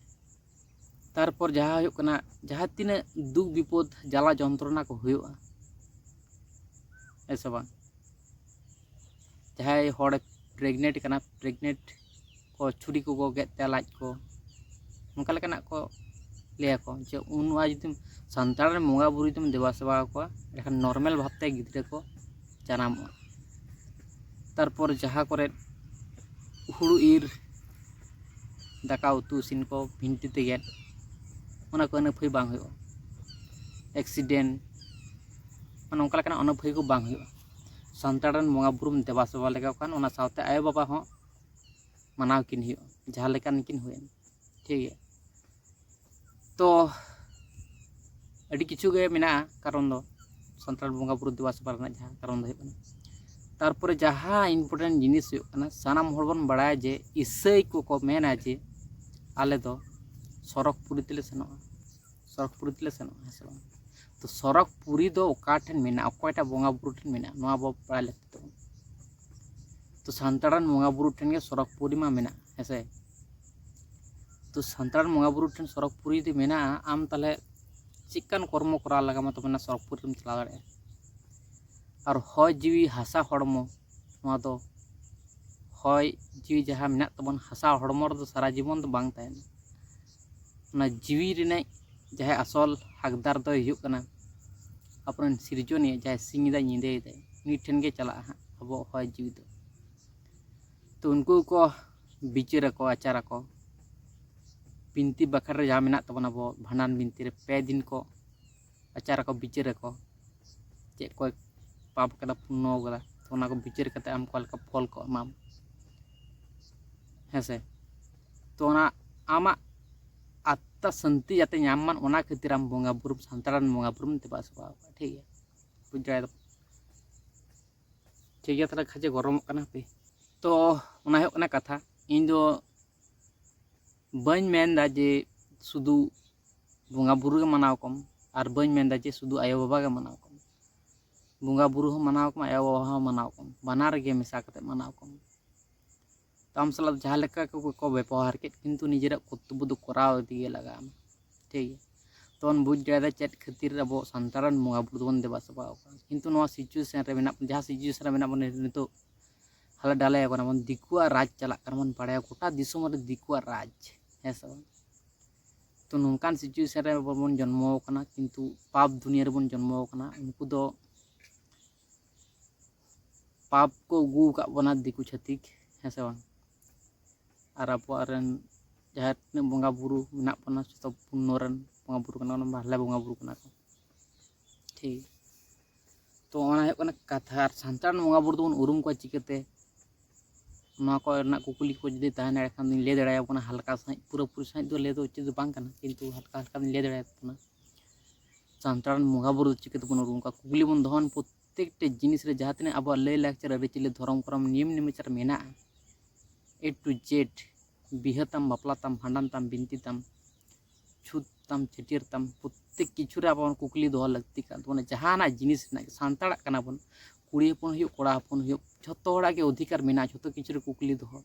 ᱛᱟᱨᱯᱚᱨ ᱡᱟᱦᱟᱸ ᱦᱩᱭᱩᱜ ᱠᱟᱱᱟ, ᱡᱟᱦᱟᱸ ᱛᱤᱱᱟᱹᱜ ᱫᱩᱠ ᱵᱤᱯᱚᱫ ᱡᱟᱞᱟ ᱡᱚᱱᱛᱨᱚᱱᱟ ᱠᱚ ᱦᱩᱭᱩᱜᱼᱟ, ᱦᱮᱸ ᱥᱮ ᱵᱟᱝ? ᱡᱟᱦᱟᱸᱭ ᱦᱚᱲ pregnant ᱠᱟᱱᱟ, pregnant ᱠᱚ ᱪᱷᱩᱨᱤ ᱠᱚᱠᱚ ᱜᱮᱫ ᱛᱟᱭᱟ ᱞᱟᱡ ᱠᱚ, ᱱᱚᱝᱠᱟ ᱞᱮᱠᱟᱱᱟᱜ ᱠᱚ ᱞᱟᱹᱭᱟᱠᱚ ᱡᱮ ᱩᱱ ᱱᱚᱣᱟ ᱡᱩᱫᱤᱢ ᱥᱟᱱᱛᱟᱲ ᱨᱮᱱ ᱵᱚᱸᱜᱟ ᱵᱩᱨᱩ ᱡᱩᱫᱤᱢ ᱫᱮᱵᱟ ᱥᱮᱵᱟ ᱟᱠᱚᱣᱟ, ᱮᱱᱠᱷᱟᱱ normal ᱵᱷᱟᱵᱽᱛᱮ ᱜᱤᱫᱽᱨᱟᱹ ᱠᱚ ᱡᱟᱱᱟᱢᱚᱜᱼᱟ᱾ ᱛᱟᱨᱯᱚᱨ ᱡᱟᱦᱟᱸ ᱠᱚᱨᱮ ᱦᱩᱲᱩ ᱤᱨ ᱫᱟᱠᱟ ᱩᱛᱩ ᱤᱥᱤᱱ ᱠᱚ ᱵᱷᱤᱱᱴᱤ ᱛᱮ ᱜᱮᱫ, ᱚᱱᱟ ᱠᱚ ᱟᱹᱱᱟᱹᱯᱷᱟᱹᱭ ᱵᱟᱝ ᱦᱩᱭᱩᱜᱼᱟ᱾ accident, ᱱᱚᱝᱠᱟ ᱞᱮᱠᱟᱱᱟᱜ ᱟᱹᱱᱟᱹᱯᱷᱟᱹᱭ ᱠᱚ ᱵᱟᱝ ᱦᱩᱭᱩᱜᱼᱟ᱾ ᱥᱟᱱᱛᱟᱲ ᱨᱮᱱ ᱵᱚᱸᱜᱟ ᱵᱩᱨᱩᱢ ᱫᱮᱵᱟ ᱥᱮᱵᱟ ᱞᱮᱠᱚ ᱠᱷᱟᱱ, ᱚᱱᱟ ᱥᱟᱶᱛᱮ ᱟᱭᱳᱼᱵᱟᱵᱟ ᱦᱚᱸ ᱢᱟᱱᱟᱣ ᱠᱤᱱ ᱦᱩᱭᱩᱜᱼᱟ, ᱡᱟᱦᱟᱸ ᱞᱮᱠᱟᱱ ᱠᱤᱱ ᱦᱩᱭᱮᱱ, ᱴᱷᱤᱠ ᱜᱮᱭᱟ᱾ ᱛᱚ ᱟᱹᱰᱤ ᱠᱤᱪᱷᱩ ᱜᱮ ᱢᱮᱱᱟᱜᱼᱟ ᱠᱟᱨᱚᱱ ᱫᱚ, ᱥᱟᱱᱛᱟᱲ ᱵᱚᱸᱜᱟ ᱵᱩᱨᱩ ᱫᱮᱵᱟ ᱥᱮᱵᱟ ᱨᱮᱱᱟᱜ ᱡᱟᱦᱟᱸ ᱠᱟᱨᱚᱱ ᱫᱚ ᱦᱩᱭᱩᱜ ᱠᱟᱱᱟ᱾ ᱛᱟᱨᱯᱚᱨᱮ ᱡᱟᱦᱟᱸ important ᱡᱤᱱᱤᱥ ᱦᱩᱭᱩᱜ ᱠᱟᱱᱟ, ᱥᱟᱱᱟᱢ ᱦᱚᱲ ᱵᱚᱱ ᱵᱟᱲᱟᱭᱟ ᱡᱮ ᱤᱥᱟᱹᱭ ᱠᱚᱠᱚ ᱢᱮᱱᱟ ᱡᱮ ᱟᱞᱮ ᱫᱚ ᱥᱚᱨᱚᱜᱽ ᱯᱩᱨᱤ ᱛᱮᱞᱮ ᱥᱮᱱᱚᱜᱼᱟ, ᱥᱚᱨᱚᱜᱽ ᱯᱩᱨᱤ ᱛᱮᱞᱮ ᱥᱮᱱᱚᱜᱼᱟ, ᱦᱮᱸ ᱥᱮ ᱵᱟᱝ? ᱛᱚ ᱥᱚᱨᱚᱜᱽ ᱯᱩᱨᱤ ᱫᱚ ᱚᱠᱟ ᱴᱷᱮᱱ ᱢᱮᱱᱟᱜᱼᱟ, ᱚᱠᱚᱭᱴᱟᱜ ᱵᱚᱸᱜᱟ ᱵᱩᱨᱩ ᱴᱷᱮᱱ ᱢᱮᱱᱟᱜᱼᱟ, ᱱᱚᱣᱟ ᱟᱵᱚ ᱵᱟᱲᱟᱭ ᱞᱟᱹᱠᱛᱤ ᱛᱟᱵᱚᱱ᱾ ᱛᱚ ᱥᱟᱱᱛᱟᱲ ᱨᱮᱱ ᱵᱚᱸᱜᱟ ᱵᱩᱨᱩ ᱴᱷᱮᱱ ᱜᱮ ᱥᱚᱨᱚᱜᱽ ᱯᱩᱨᱤ ᱢᱟ ᱢᱮᱱᱟᱜᱼᱟ, ᱦᱮᱸ ᱥᱮ? ᱛᱚ ᱥᱟᱱᱛᱟᱲ ᱨᱮᱱ ᱵᱚᱸᱜᱟ ᱵᱩᱨᱩ ᱴᱷᱮᱱ ᱥᱚᱨᱚᱜᱽ ᱯᱩᱨᱤ ᱡᱩᱫᱤ ᱢᱮᱱᱟᱜᱼᱟ, ᱟᱢ ᱛᱟᱦᱚᱞᱮ ᱪᱮᱫᱠᱟᱱ ᱠᱚᱨᱢᱚ ᱠᱚᱨᱟᱣ ᱞᱟᱜᱟᱣ ᱟᱢᱟ, ᱛᱚᱵᱮ ᱱᱟ ᱥᱚᱨᱚᱜᱽ ᱯᱩᱨᱤ ᱨᱮᱢ ᱪᱟᱞᱟᱣ ᱫᱟᱲᱮᱭᱟᱜᱼᱟ? ᱟᱨ ᱦᱚᱭ ᱡᱤᱣᱤ ᱦᱟᱥᱟ ᱦᱚᱲᱢᱚ, ᱱᱚᱣᱟ ᱫᱚ ᱦᱚᱭ ᱡᱤᱣᱤ ᱡᱟᱦᱟᱸ ᱢᱮᱱᱟᱜ ᱛᱟᱵᱚᱱ, ᱦᱟᱥᱟ ᱦᱚᱲᱢᱚ ᱨᱮᱫᱚ ᱥᱟᱨᱟ ᱡᱤᱵᱚᱱ ᱫᱚ ᱵᱟᱝ ᱛᱟᱦᱮᱱᱟ᱾ ᱚᱱᱟ ᱡᱤᱣᱤ ᱨᱮᱱᱟᱜ ᱡᱟᱦᱟᱸᱭ ᱟᱥᱚᱞ ᱦᱟᱠᱫᱟᱨ ᱫᱚᱭ ᱦᱩᱭᱩᱜ ᱠᱟᱱᱟ ᱟᱵᱚᱨᱮᱱ ᱥᱤᱨᱡᱚᱱᱤᱭᱟᱹ, ᱡᱟᱦᱟᱸᱭ ᱥᱤᱧ ᱮᱫᱟᱭ ᱧᱤᱫᱟᱹᱭᱮᱫᱟᱭ, ᱩᱱᱤ ᱴᱷᱮᱱ ᱜᱮ ᱪᱟᱞᱟᱜᱼᱟ ᱦᱟᱸᱜ ᱟᱵᱚᱣᱟᱜ ᱦᱚᱭ ᱡᱤᱣᱤ ᱫᱚ᱾ ᱛᱚ ᱩᱱᱠᱩ ᱠᱚ ᱵᱤᱪᱟᱹᱨ ᱟᱠᱚ, ᱟᱪᱟᱨ ᱟᱠᱚ᱾ ᱵᱤᱱᱛᱤ ᱵᱟᱠᱷᱮᱲ ᱨᱮ ᱡᱟᱦᱟᱸ ᱢᱮᱱᱟᱜ ᱛᱟᱵᱚᱱᱟ, ᱟᱵᱚ ᱵᱷᱟᱸᱰᱟᱱ ᱵᱤᱱᱛᱤ ᱨᱮ ᱯᱮ ᱫᱤᱱ ᱠᱚ ᱟᱪᱟᱨ ᱟᱠᱚ, ᱵᱤᱪᱟᱹᱨ ᱟᱠᱚ, ᱪᱮᱫ ᱠᱚᱭ ᱯᱟᱯ ᱠᱟᱫᱟ, ᱯᱩᱱᱱᱚ ᱠᱟᱫᱟ, ᱛᱚ ᱚᱱᱟ ᱠᱚ ᱵᱤᱪᱟᱹᱨ ᱠᱟᱛᱮ ᱟᱢ ᱚᱠᱟ ᱞᱮᱠᱟ ᱯᱷᱚᱞ ᱠᱚ ᱮᱢᱟᱢ, ᱦᱮᱸ ᱥᱮ᱾ ᱛᱚ ᱚᱱᱟ ᱟᱢᱟᱜ ᱟᱛᱛᱟ ᱥᱟᱱᱛᱤ ᱡᱟᱛᱮ ᱧᱟᱢ ᱢᱟᱱ, ᱚᱱᱟ ᱠᱷᱟᱹᱛᱤᱨ ᱟᱢ ᱵᱚᱸᱜᱟ ᱵᱩᱨᱩᱢ, ᱥᱟᱱᱛᱟᱲ ᱨᱮᱱ ᱵᱚᱸᱜᱟ ᱵᱩᱨᱩᱢ ᱫᱮᱵᱟ ᱥᱮᱵᱟ ᱟᱠᱚᱣᱟ, ᱴᱷᱤᱠ ᱜᱮᱭᱟ, ᱵᱩᱡᱽ ᱫᱟᱲᱮᱭᱟᱫᱟᱢ? ᱴᱷᱤᱠ ᱜᱮᱭᱟ, ᱛᱟᱦᱚᱞᱮ ᱠᱷᱟᱡᱮ ᱜᱚᱨᱚᱢᱚᱜ ᱠᱟᱱᱟ ᱦᱟᱯᱮ᱾ ᱛᱚ ᱚᱱᱟ ᱦᱩᱭᱩᱜ ᱠᱟᱱᱟ ᱠᱟᱛᱷᱟ᱾ ᱤᱧ ᱫᱚ ᱵᱟᱹᱧ ᱢᱮᱱᱫᱟ ᱡᱮ ᱥᱩᱫᱷᱩ ᱵᱚᱸᱜᱟ ᱵᱩᱨᱩ ᱜᱮ ᱢᱟᱱᱟᱣ ᱠᱚᱢ, ᱟᱨ ᱵᱟᱹᱧ ᱢᱮᱱᱫᱟ ᱡᱮ ᱥᱩᱫᱷᱩ ᱟᱭᱳᱼᱵᱟᱵᱟ ᱜᱮ ᱢᱟᱱᱟᱣ ᱠᱚᱢ᱾ ᱵᱚᱸᱜᱟ ᱵᱩᱨᱩ ᱦᱚᱸ ᱢᱟᱱᱟᱣ ᱠᱚᱢ, ᱟᱭᱳᱼᱵᱟᱵᱟ ᱦᱚᱸ ᱢᱟᱱᱟᱣ ᱠᱚᱢ, ᱵᱟᱱᱟᱨ ᱜᱮ ᱢᱮᱥᱟ ᱠᱟᱛᱮ ᱢᱟᱱᱟᱣ ᱠᱚᱢ᱾ ᱛᱚ ᱟᱢ ᱥᱟᱞᱟᱜ ᱡᱟᱦᱟᱸ ᱞᱮᱠᱟ ᱠᱚ ᱠᱚ ᱵᱮᱵᱚᱦᱟᱨ ᱠᱮᱫ, ᱠᱤᱱᱛᱩ ᱱᱤᱡᱮᱨᱟᱜ ᱠᱚᱨᱛᱚᱵᱵᱚ ᱫᱚ ᱠᱚᱨᱟᱣ ᱤᱫᱤ ᱜᱮ ᱞᱟᱜᱟᱜᱼᱟ᱾ ᱴᱷᱤᱠ ᱜᱮᱭᱟ, ᱛᱚᱵᱚᱱ ᱵᱩᱡᱽ ᱫᱟᱲᱮᱭᱟᱫᱟ ᱪᱮᱫ ᱠᱷᱟᱹᱛᱤᱨ ᱟᱵᱚ ᱥᱟᱱᱛᱟᱲ ᱨᱮᱱ ᱵᱚᱸᱜᱟ ᱵᱩᱨᱩ ᱫᱚᱵᱚᱱ ᱫᱮᱵᱟ ᱥᱮᱵᱟ ᱟᱠᱚ ᱠᱟᱱᱟ᱾ ᱠᱤᱱᱛᱩ ᱱᱚᱣᱟ ᱥᱤᱪᱩᱭᱮᱥᱚᱱ ᱨᱮ ᱢᱮᱱᱟᱜ, ᱡᱟᱦᱟᱸ ᱥᱤᱪᱩᱭᱮᱥᱚᱱ ᱨᱮ ᱢᱮᱱᱟᱜ ᱵᱚᱱᱟ ᱱᱤᱛᱚᱜ, ᱦᱟᱞᱮ ᱰᱟᱞᱮ ᱠᱟᱱᱟ ᱵᱚᱱ, ᱫᱤᱠᱩᱣᱟᱜ ᱨᱟᱡᱽ ᱪᱟᱞᱟᱜ ᱠᱟᱱᱟ ᱵᱚᱱ, ᱵᱟᱲᱟᱭᱟ ᱜᱚᱴᱟ ᱫᱤᱥᱚᱢ ᱨᱮ ᱫᱤᱠᱩᱣᱟᱜ ᱨᱟᱡᱽ, ᱦᱮᱸ ᱥᱮ ᱵᱟᱝ? ᱛᱚ ᱱᱚᱝᱠᱟᱱ ᱥᱤᱪᱩᱭᱮᱥᱚᱱ ᱨᱮ ᱟᱵᱚ ᱵᱚᱱ ᱡᱚᱱᱢᱚ ᱟᱠᱟᱱᱟ, ᱠᱤᱱᱛᱩ ᱯᱟᱯ ᱫᱩᱱᱤᱭᱟᱹ ᱨᱮᱵᱚᱱ ᱡᱚᱱᱢᱚ ᱟᱠᱟᱱᱟ᱾ ᱩᱱᱠᱩ ᱫᱚ ᱯᱟᱯ ᱠᱚ ᱟᱹᱜᱩ ᱟᱠᱟᱫ ᱵᱚᱱᱟ ᱫᱤᱠᱩ ᱪᱷᱟᱹᱛᱤᱠ, ᱦᱮᱸ ᱥᱮ ᱵᱟᱝ? ᱟᱨ ᱟᱵᱚᱣᱟᱜ ᱨᱮᱱ ᱡᱟᱦᱟᱸ ᱛᱤᱱᱟᱹᱜ ᱵᱚᱸᱜᱟ ᱵᱩᱨᱩ ᱢᱮᱱᱟᱜ ᱵᱚᱱᱟ, ᱡᱚᱛᱚ ᱯᱩᱱᱱᱚ ᱨᱮᱱ ᱵᱚᱸᱜᱟ ᱵᱩᱨᱩ ᱠᱟᱱᱟ ᱵᱚᱱ, ᱵᱷᱟᱞᱮ ᱵᱚᱸᱜᱟ ᱵᱩᱨᱩ ᱠᱟᱱᱟ ᱠᱚ᱾ ᱴᱷᱤᱠ, ᱛᱚ ᱚᱱᱟ ᱦᱩᱭᱩᱜ ᱠᱟᱱᱟ ᱠᱟᱛᱷᱟ᱾ ᱟᱨ ᱥᱟᱱᱛᱟᱲ ᱵᱚᱸᱜᱟ ᱵᱩᱨᱩ ᱫᱚᱵᱚᱱ ᱩᱨᱩᱢ ᱠᱚᱣᱟ ᱪᱤᱠᱟᱹᱛᱮ? ᱱᱚᱣᱟ ᱠᱚ ᱨᱮᱱᱟᱜ ᱠᱩᱠᱞᱤ ᱠᱚ ᱡᱩᱫᱤ ᱛᱟᱦᱮᱱᱟ, ᱮᱸᱰᱮᱠᱷᱟᱱ ᱫᱚᱧ ᱞᱟᱹᱭ ᱫᱟᱲᱮᱭᱟᱵᱚᱱᱟ ᱦᱟᱞᱠᱟ ᱥᱟᱺᱦᱤᱡ, ᱯᱩᱨᱟᱹᱯᱩᱨᱤ ᱥᱟᱺᱦᱤᱡ ᱫᱚ ᱞᱟᱹᱭ ᱫᱚ ᱩᱪᱤᱛ ᱫᱚ ᱵᱟᱝ ᱠᱟᱱᱟ, ᱠᱤᱱᱛᱩ ᱦᱟᱞᱠᱟ ᱦᱟᱞᱠᱟ ᱫᱚᱧ ᱞᱟᱹᱭ ᱫᱟᱲᱮᱭᱟᱵᱚᱱᱟ᱾ ᱥᱟᱱᱛᱟᱲ ᱨᱮᱱ ᱵᱚᱸᱜᱟ ᱵᱩᱨᱩ ᱫᱚ ᱪᱤᱠᱟᱹ ᱛᱮᱵᱚᱱ ᱩᱨᱩᱢ ᱠᱚᱣᱟ? ᱠᱩᱠᱞᱤ ᱵᱚᱱ ᱫᱚᱦᱚᱱ, ᱯᱨᱚᱛᱛᱮᱠᱴᱤ ᱡᱤᱱᱤᱥ ᱨᱮ ᱡᱟᱦᱟᱸ ᱛᱤᱱᱟᱹᱜ ᱟᱵᱚᱣᱟᱜ ᱞᱟᱹᱭ ᱞᱟᱠᱪᱟᱨ, ᱟᱹᱨᱤᱪᱟᱹᱞᱤ, ᱫᱷᱚᱨᱚᱢ ᱠᱚᱨᱚᱢ, ᱱᱤᱭᱚᱢ ᱱᱮᱢᱟᱪᱟᱨ ᱢᱮᱱᱟᱜᱼᱟ, A to Z, ᱵᱤᱦᱟᱹ ᱛᱟᱢ, ᱵᱟᱯᱞᱟ ᱛᱟᱢ, ᱵᱷᱟᱸᱰᱟᱱ ᱛᱟᱢ, ᱵᱤᱱᱛᱤ ᱛᱟᱢ, ᱪᱷᱩᱛ ᱛᱟᱢ, ᱪᱷᱟᱹᱴᱭᱟᱹᱨ ᱛᱟᱢ, ᱯᱨᱚᱛᱛᱮᱠ ᱠᱤᱪᱷᱩ ᱨᱮ ᱟᱵᱚ ᱠᱩᱠᱞᱤ ᱫᱚᱦᱚ ᱞᱟᱹᱠᱛᱤ ᱠᱟᱱ ᱛᱟᱵᱚᱱᱟ᱾ ᱡᱟᱦᱟᱱᱟᱜ ᱡᱤᱱᱤᱥ ᱨᱮᱱᱟᱜ ᱜᱮ, ᱥᱟᱱᱛᱟᱲᱟᱜ ᱠᱟᱱᱟ ᱵᱚᱱ, ᱠᱩᱲᱤ ᱦᱚᱯᱚᱱ ᱦᱩᱭᱩᱜ, ᱠᱚᱲᱟ ᱦᱚᱯᱚᱱ ᱦᱩᱭᱩᱜ, ᱡᱷᱚᱛᱚ ᱦᱚᱲᱟᱜ ᱜᱮ ᱚᱫᱷᱤᱠᱟᱨ ᱢᱮᱱᱟᱜᱼᱟ ᱡᱷᱚᱛᱚ ᱠᱤᱪᱷᱩ ᱨᱮ ᱠᱩᱠᱞᱤ ᱫᱚᱦᱚ,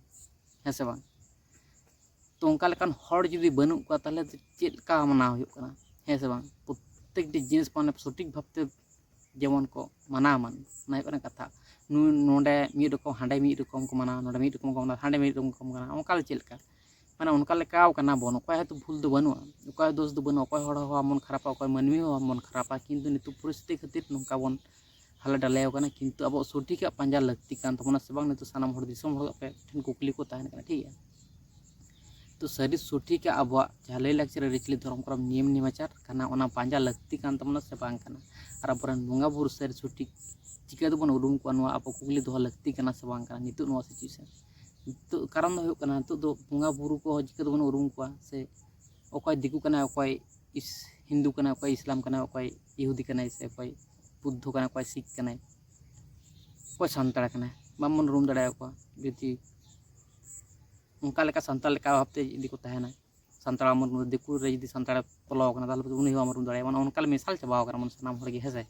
ᱦᱮᱸ ᱥᱮ ᱵᱟᱝ? ᱛᱚ ᱚᱱᱠᱟ ᱞᱮᱠᱟᱱ ᱦᱚᱲ ᱡᱩᱫᱤ ᱵᱟᱹᱱᱩᱜ ᱠᱚᱣᱟ, ᱛᱟᱦᱚᱞᱮ ᱪᱮᱫ ᱞᱮᱠᱟ ᱢᱟᱱᱟᱣ ᱦᱩᱭᱩᱜ ᱠᱟᱱᱟ, ᱦᱮᱸ ᱥᱮ ᱵᱟᱝ? ᱯᱨᱚᱛᱛᱮᱠᱴᱤ ᱡᱤᱱᱤᱥ ᱢᱟᱱᱮ ᱥᱚᱴᱷᱤᱠ ᱵᱷᱟᱵᱽᱛᱮ ᱡᱮᱢᱚᱱ ᱠᱚ ᱢᱟᱱᱟᱣ ᱢᱟ, ᱚᱱᱟ ᱦᱩᱭᱩᱜ ᱠᱟᱱᱟ ᱠᱟᱛᱷᱟ᱾ ᱱᱩ-, ᱱᱚᱰᱮ ᱢᱤᱫ ᱨᱚᱠᱚᱢ, ᱦᱟᱸᱰᱮ ᱢᱤᱫ ᱨᱚᱠᱚᱢ ᱠᱚ ᱢᱟᱱᱟᱣᱟ, ᱱᱚᱰᱮ ᱢᱤᱫ ᱨᱚᱠᱚᱢ ᱠᱚ ᱢᱟᱱᱟᱣᱟ, ᱦᱟᱸᱰᱮ ᱢᱤᱫ ᱨᱚᱠᱚᱢ ᱠᱚ ᱢᱟᱱᱟᱣᱟ᱾ ᱚᱱᱠᱟ ᱫᱚ ᱪᱮᱫ ᱞᱮᱠᱟ? ᱢᱟᱱᱮ ᱚᱱᱠᱟ ᱞᱮᱠᱟᱣ ᱠᱟᱱᱟ ᱵᱚᱱ, ᱚᱠᱚᱭ ᱦᱚᱭᱛᱳ ᱵᱷᱩᱞ ᱫᱚ ᱵᱟᱹᱱᱩᱜᱼᱟ, ᱚᱠᱚᱭ ᱫᱳᱥ ᱫᱚ ᱵᱟᱹᱱᱩᱜᱼᱟ, ᱚᱠᱚᱭ ᱦᱚᱲ ᱦᱚᱸ ᱵᱟᱝ ᱵᱚᱱ ᱠᱷᱟᱨᱟᱯᱟ, ᱚᱠᱚᱭ ᱢᱟᱹᱱᱢᱤ ᱦᱚᱸ ᱵᱟᱝ ᱵᱚᱱ ᱠᱷᱟᱨᱟᱯᱟ, ᱠᱤᱱᱛᱩ ᱱᱤᱛᱚᱜ ᱯᱚᱨᱤᱥᱛᱷᱤᱛᱤ ᱠᱷᱟᱹᱛᱤᱨ ᱱᱚᱝᱠᱟ ᱵᱚᱱ ᱦᱟᱞᱮ ᱰᱟᱞᱮ ᱟᱠᱟᱱᱟ, ᱠᱤᱱᱛᱩ ᱟᱵᱚᱣᱟᱜ ᱥᱚᱴᱷᱤᱠᱟᱜ ᱯᱟᱸᱡᱟ ᱞᱟᱹᱠᱛᱤ ᱠᱟᱱ ᱛᱟᱵᱚᱱᱟ ᱥᱮ ᱵᱟᱝ? ᱱᱤᱛᱚᱜ ᱥᱟᱱᱟᱢ ᱦᱚᱲ, ᱫᱤᱥᱚᱢ ᱦᱚᱲ ᱟᱯᱮ ᱴᱷᱮᱱ ᱠᱩᱠᱞᱤ ᱠᱚ ᱛᱟᱦᱮᱱ ᱠᱟᱱᱟ, ᱴᱷᱤᱠ ᱜᱮᱭᱟ? ᱛᱚ ᱥᱟᱹᱨᱤ ᱥᱚᱴᱷᱤᱠᱟᱜ ᱟᱵᱚᱣᱟᱜ ᱡᱟᱦᱟᱸ ᱞᱟᱹᱭ ᱞᱟᱠᱪᱟᱨ, ᱟᱹᱨᱤᱪᱟᱹᱞᱤ, ᱫᱷᱚᱨᱚᱢ ᱠᱚᱨᱚᱢ, ᱱᱤᱭᱚᱢ ᱱᱮᱢᱟᱪᱟᱨ ᱠᱟᱱᱟ, ᱚᱱᱟ ᱯᱟᱸᱡᱟ ᱞᱟᱹᱠᱛᱤ ᱠᱟᱱ ᱛᱟᱵᱚᱱᱟ ᱥᱮ ᱵᱟᱝ ᱠᱟᱱᱟ? ᱟᱨ ᱟᱵᱚᱨᱮᱱ ᱵᱚᱸᱜᱟ ᱵᱩᱨᱩ ᱥᱟᱹᱨᱤ ᱥᱚᱴᱷᱤᱠ ᱪᱤᱠᱟᱹ ᱛᱮᱵᱚᱱ ᱩᱨᱩᱢ ᱠᱚᱣᱟ, ᱱᱚᱣᱟ ᱟᱵᱚ ᱠᱩᱠᱞᱤ ᱫᱚᱦᱚ ᱞᱟᱹᱠᱛᱤ ᱠᱟᱱᱟ ᱥᱮ ᱵᱟᱝ ᱠᱟᱱᱟ ᱱᱤᱛᱚᱜ ᱱᱚᱣᱟ situation? ᱱᱤᱛᱚᱜ ᱠᱟᱨᱚᱱ ᱫᱚ ᱦᱩᱭᱩᱜ ᱠᱟᱱᱟ, ᱱᱤᱛᱚᱜ ᱫᱚ ᱵᱚᱸᱜᱟ ᱵᱩᱨᱩ ᱠᱚ ᱪᱤᱠᱟᱹ ᱛᱮᱵᱚᱱ ᱩᱨᱩᱢ ᱠᱚᱣᱟ? ᱥᱮ ᱚᱠᱚᱭ ᱫᱤᱠᱩ ᱠᱟᱱᱟᱭ, ᱚᱠᱚᱭ ᱤᱥ-, ᱦᱤᱱᱫᱩ ᱠᱟᱱᱟᱭ, ᱚᱠᱚᱭ ᱤᱥᱞᱟᱢ ᱠᱟᱱᱟᱭ, ᱚᱠᱚᱭ ᱤᱦᱩᱫᱤ ᱠᱟᱱᱟᱭ, ᱥᱮ ᱚᱠᱚᱭ ᱵᱩᱫᱽᱫᱷᱚ ᱠᱟᱱᱟᱭ, ᱚᱠᱚᱭ ᱥᱤᱠᱷ ᱠᱟᱱᱟᱭ, ᱚᱠᱚᱭ ᱥᱟᱱᱛᱟᱲ ᱠᱟᱱᱟᱭ, ᱵᱟᱝᱵᱚᱱ ᱩᱨᱩᱢ ᱫᱟᱲᱮᱭᱟᱠᱚᱣᱟ᱾ ᱡᱩᱫᱤ ᱚᱱᱠᱟ ᱞᱮᱠᱟ ᱥᱟᱱᱛᱟᱲ ᱞᱮᱠᱟ ᱵᱷᱟᱵᱽᱛᱮ ᱡᱩᱫᱤ ᱠᱚ ᱛᱟᱦᱮᱱᱟ, ᱥᱟᱱᱛᱟᱲ ᱢᱚᱫᱽᱫᱷᱮ ᱫᱤᱠᱩ ᱨᱮ ᱡᱩᱫᱤ ᱥᱟᱱᱛᱟᱲ ᱵᱚᱞᱚ ᱟᱠᱟᱱᱟ, ᱛᱟᱦᱚᱞᱮ ᱩᱱᱤ ᱦᱚᱸ ᱵᱟᱢ ᱩᱨᱩᱢ ᱫᱟᱲᱮᱭᱟᱜᱼᱟ᱾ ᱢᱟᱱᱮ ᱚᱱᱠᱟ ᱞᱮ ᱢᱮᱥᱟᱞ ᱪᱟᱵᱟᱣ ᱠᱟᱱᱟ ᱵᱚᱱ ᱥᱟᱱᱟᱢ ᱦᱚᱲ ᱜᱮ, ᱦᱮᱸ ᱥᱮ?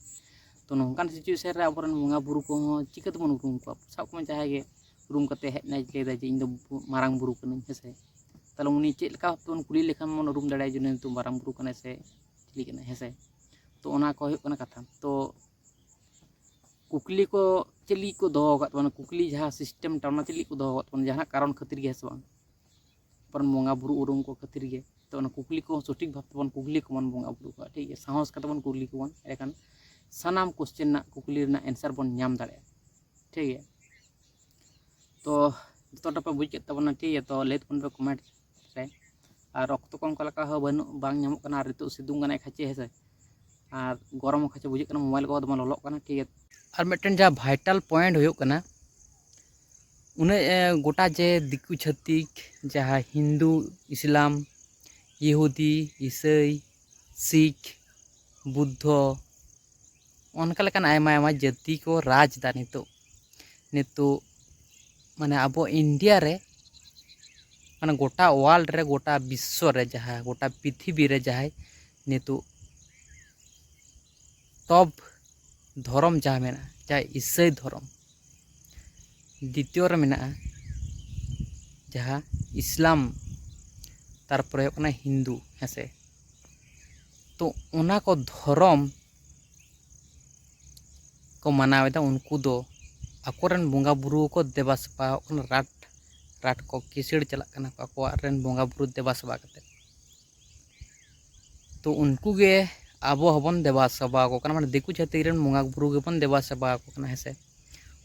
ᱛᱚ ᱱᱚᱝᱠᱟᱱ situation ᱨᱮ ᱟᱵᱚᱨᱮᱱ ᱵᱚᱸᱜᱟ ᱵᱩᱨᱩ ᱠᱚᱦᱚᱸ ᱪᱤᱠᱟᱹ ᱛᱮᱵᱚᱱ ᱩᱨᱩᱢ ᱠᱚᱣᱟ? ᱥᱟᱵ ᱠᱟᱜ ᱢᱮ ᱡᱟᱦᱟᱸᱭ ᱜᱮ ᱩᱨᱩᱢ ᱠᱟᱛᱮ ᱦᱮᱡ ᱮᱱᱟᱭ, ᱞᱟᱹᱭᱫᱟᱭ ᱡᱮ ᱤᱧ ᱫᱚ ᱵᱩ-, ᱢᱟᱨᱟᱝ ᱵᱩᱨᱩ ᱠᱟᱹᱱᱟᱹᱧ, ᱦᱮᱸ ᱥᱮ? ᱛᱟᱦᱚᱞᱮ ᱩᱱᱤ ᱪᱮᱫ ᱞᱮᱠᱟ ᱵᱷᱟᱵᱽ ᱛᱮᱵᱚᱱ ᱠᱩᱞᱤ ᱞᱮᱠᱷᱟᱱ ᱵᱚᱱ ᱩᱨᱩᱢ ᱫᱟᱲᱮᱭᱟᱜᱼᱟ ᱡᱮ ᱩᱱᱤ ᱱᱤᱛᱚᱜ ᱢᱟᱨᱟᱝ ᱵᱩᱨᱩ ᱠᱟᱱᱟᱭ ᱥᱮ ᱪᱤᱞᱤ ᱠᱟᱱᱟᱭ, ᱦᱮᱸ ᱥᱮ? ᱛᱚ ᱚᱱᱟ ᱠᱚ ᱦᱩᱭᱩᱜ ᱠᱟᱱᱟ ᱠᱟᱛᱷᱟ᱾ ᱛᱚ ᱠᱩᱠᱞᱤ ᱠᱚ ᱪᱮᱫ ᱞᱟᱹᱜᱤᱫ ᱠᱚ ᱫᱚᱦᱚ ᱟᱠᱟᱫ ᱛᱟᱵᱚᱱᱟ? ᱠᱩᱠᱞᱤ ᱡᱟᱦᱟᱸ system ᱴᱟ, ᱚᱱᱟ ᱪᱮᱫ ᱞᱟᱹᱜᱤᱫ ᱠᱚ ᱫᱚᱦᱚ ᱟᱠᱟᱫ ᱛᱟᱵᱚᱱᱟ? ᱡᱟᱦᱟᱱᱟᱜ ᱠᱟᱨᱚᱱ ᱠᱷᱟᱹᱛᱤᱨ ᱜᱮ, ᱦᱮᱸ ᱥᱮ ᱵᱟᱝ? ᱵᱚᱨᱚᱝ ᱵᱚᱸᱜᱟ ᱵᱩᱨᱩ ᱩᱨᱩᱢ ᱠᱚ ᱠᱷᱟᱹᱛᱤᱨ ᱜᱮ᱾ ᱛᱚ ᱚᱱᱟ ᱠᱩᱠᱞᱤ ᱠᱚ ᱥᱚᱴᱷᱤᱠ ᱵᱷᱟᱵᱽ ᱛᱮᱵᱚᱱ ᱠᱩᱠᱞᱤ ᱠᱚᱵᱚᱱ ᱵᱚᱸᱜᱟ ᱵᱩᱨᱩ ᱠᱚᱣᱟ, ᱴᱷᱤᱠ ᱜᱮᱭᱟ? ᱥᱟᱦᱚᱥ ᱠᱟᱛᱮ ᱵᱚᱱ ᱠᱩᱠᱞᱤ ᱠᱚᱵᱚᱱ, ᱮᱸᱰᱮᱠᱷᱟᱱ ᱥᱟᱱᱟᱢ question ᱨᱮᱱᱟᱜ, ᱠᱩᱠᱞᱤ ᱨᱮᱱᱟᱜ answer ᱵᱚᱱ ᱧᱟᱢ ᱫᱟᱲᱮᱭᱟᱜᱼᱟ, ᱴᱷᱤᱠ ᱜᱮᱭᱟ? ᱛᱚ ᱡᱚᱛᱚᱴᱟ ᱯᱮ ᱵᱩᱡᱽ ᱠᱮᱫ ᱛᱟᱵᱚᱱᱟ, ᱴᱷᱤᱠ ᱜᱮᱭᱟ? ᱛᱚ ᱞᱟᱹᱭ ᱛᱟᱵᱚᱱ ᱯᱮ comment ᱨᱮ᱾ ᱟᱨ ᱚᱠᱛᱚ ᱠᱚ ᱚᱱᱠᱟ ᱞᱮᱠᱟ ᱦᱚᱸ ᱵᱟᱹᱱᱩᱜ, ᱵᱟᱝ ᱧᱟᱢᱚᱜ ᱠᱟᱱᱟ, ᱟᱨ ᱱᱤᱛᱚᱜ ᱥᱤᱛᱩᱝ ᱠᱟᱱᱟᱭ ᱠᱷᱟᱪᱮ, ᱦᱮᱸ ᱥᱮ? ᱟᱨ ᱜᱚᱨᱚᱢ ᱦᱚᱸ ᱠᱷᱟᱪᱮ ᱵᱩᱡᱷᱟᱹᱜ ᱠᱟᱱᱟ, mobile ᱠᱚᱦᱚᱸ ᱫᱚᱢᱮ ᱞᱚᱞᱚᱜ ᱠᱟᱱᱟ, ᱴᱷᱤᱠ ᱜᱮᱭᱟ? ᱟᱨ ᱢᱤᱫᱴᱮᱱ ᱡᱟᱦᱟᱸ vital point ᱦᱩᱭᱩᱜ ᱠᱟᱱᱟ, ᱩᱱᱟᱹᱜ, ᱮ, ᱜᱚᱴᱟ ᱡᱮ ᱫᱤᱠᱩ ᱪᱷᱟᱹᱛᱤᱠ, ᱡᱟᱦᱟᱸ ᱦᱤᱱᱫᱩ, ᱤᱥᱞᱟᱢ, ᱤᱦᱩᱫᱤ, ᱤᱥᱟᱹᱭ, ᱥᱤᱠᱷ, ᱵᱩᱫᱽᱫᱷᱚ, ᱚᱱᱠᱟ ᱞᱮᱠᱟᱱ ᱟᱭᱢᱟ ᱟᱭᱢᱟ ᱡᱟᱹᱛᱤ ᱠᱚ ᱨᱟᱡᱽ ᱮᱫᱟ ᱱᱤᱛᱚᱜ᱾ ᱱᱤᱛᱚᱜ ᱢᱟᱱᱮ ᱟᱵᱚ ᱤᱱᱰᱤᱭᱟ ᱨᱮ, ᱢᱟᱱᱮ ᱜᱚᱴᱟ world ᱨᱮ, ᱜᱚᱴᱟ ᱵᱤᱥᱥᱚ ᱨᱮ ᱡᱟᱦᱟᱸ, ᱜᱚᱴᱟ ᱯᱨᱤᱛᱷᱤᱵᱤ ᱨᱮ ᱡᱟᱦᱟᱸᱭ ᱱᱤᱛᱚᱜ top ᱫᱷᱚᱨᱚᱢ ᱡᱟᱦᱟᱸ ᱢᱮᱱᱟᱜᱼᱟ, ᱡᱟᱦᱟᱸ ᱤᱥᱟᱹᱭ ᱫᱷᱚᱨᱚᱢ, ᱫᱤᱛᱤᱭᱚ ᱨᱮ ᱢᱮᱱᱟᱜᱼᱟ ᱡᱟᱦᱟᱸ ᱤᱥᱞᱟᱢ, ᱛᱟᱨᱯᱚᱨᱮ ᱦᱩᱭᱩᱜ ᱠᱟᱱᱟ ᱦᱤᱱᱫᱩ, ᱦᱮᱸ ᱥᱮ? ᱛᱚ ᱚᱱᱟ ᱠᱚ ᱫᱷᱚᱨᱚᱢ ᱠᱚ ᱢᱟᱱᱟᱣ ᱮᱫᱟ, ᱩᱱᱠᱩ ᱫᱚ ᱟᱠᱚᱨᱮᱱ ᱵᱚᱸᱜᱟ ᱵᱩᱨᱩ ᱠᱚ ᱫᱮᱵᱟ ᱥᱮᱵᱟ ᱟᱠᱚ ᱠᱟᱱᱟ, ᱨᱟᱴ, ᱨᱟᱴ ᱠᱚ ᱠᱤᱥᱟᱹᱲ ᱪᱟᱞᱟᱜ ᱠᱟᱱᱟ ᱠᱚ ᱟᱠᱚᱣᱟᱜ ᱨᱮᱱ ᱵᱚᱸᱜᱟ ᱵᱩᱨᱩ ᱫᱮᱵᱟ ᱥᱮᱵᱟ ᱠᱟᱛᱮ᱾ ᱛᱚ ᱩᱱᱠᱩ ᱜᱮ ᱟᱵᱚ ᱦᱚᱸᱵᱚᱱ ᱫᱮᱵᱟ ᱥᱮᱵᱟ ᱟᱠᱚ ᱠᱟᱱᱟ, ᱢᱟᱱᱮ ᱫᱤᱠᱩ ᱪᱷᱟᱹᱛᱤᱠ ᱨᱮᱱ ᱵᱚᱸᱜᱟ ᱵᱩᱨᱩ ᱜᱮᱵᱚᱱ ᱫᱮᱵᱟ ᱥᱮᱵᱟ ᱟᱠᱚ ᱠᱟᱱᱟ, ᱦᱮᱸ ᱥᱮ᱾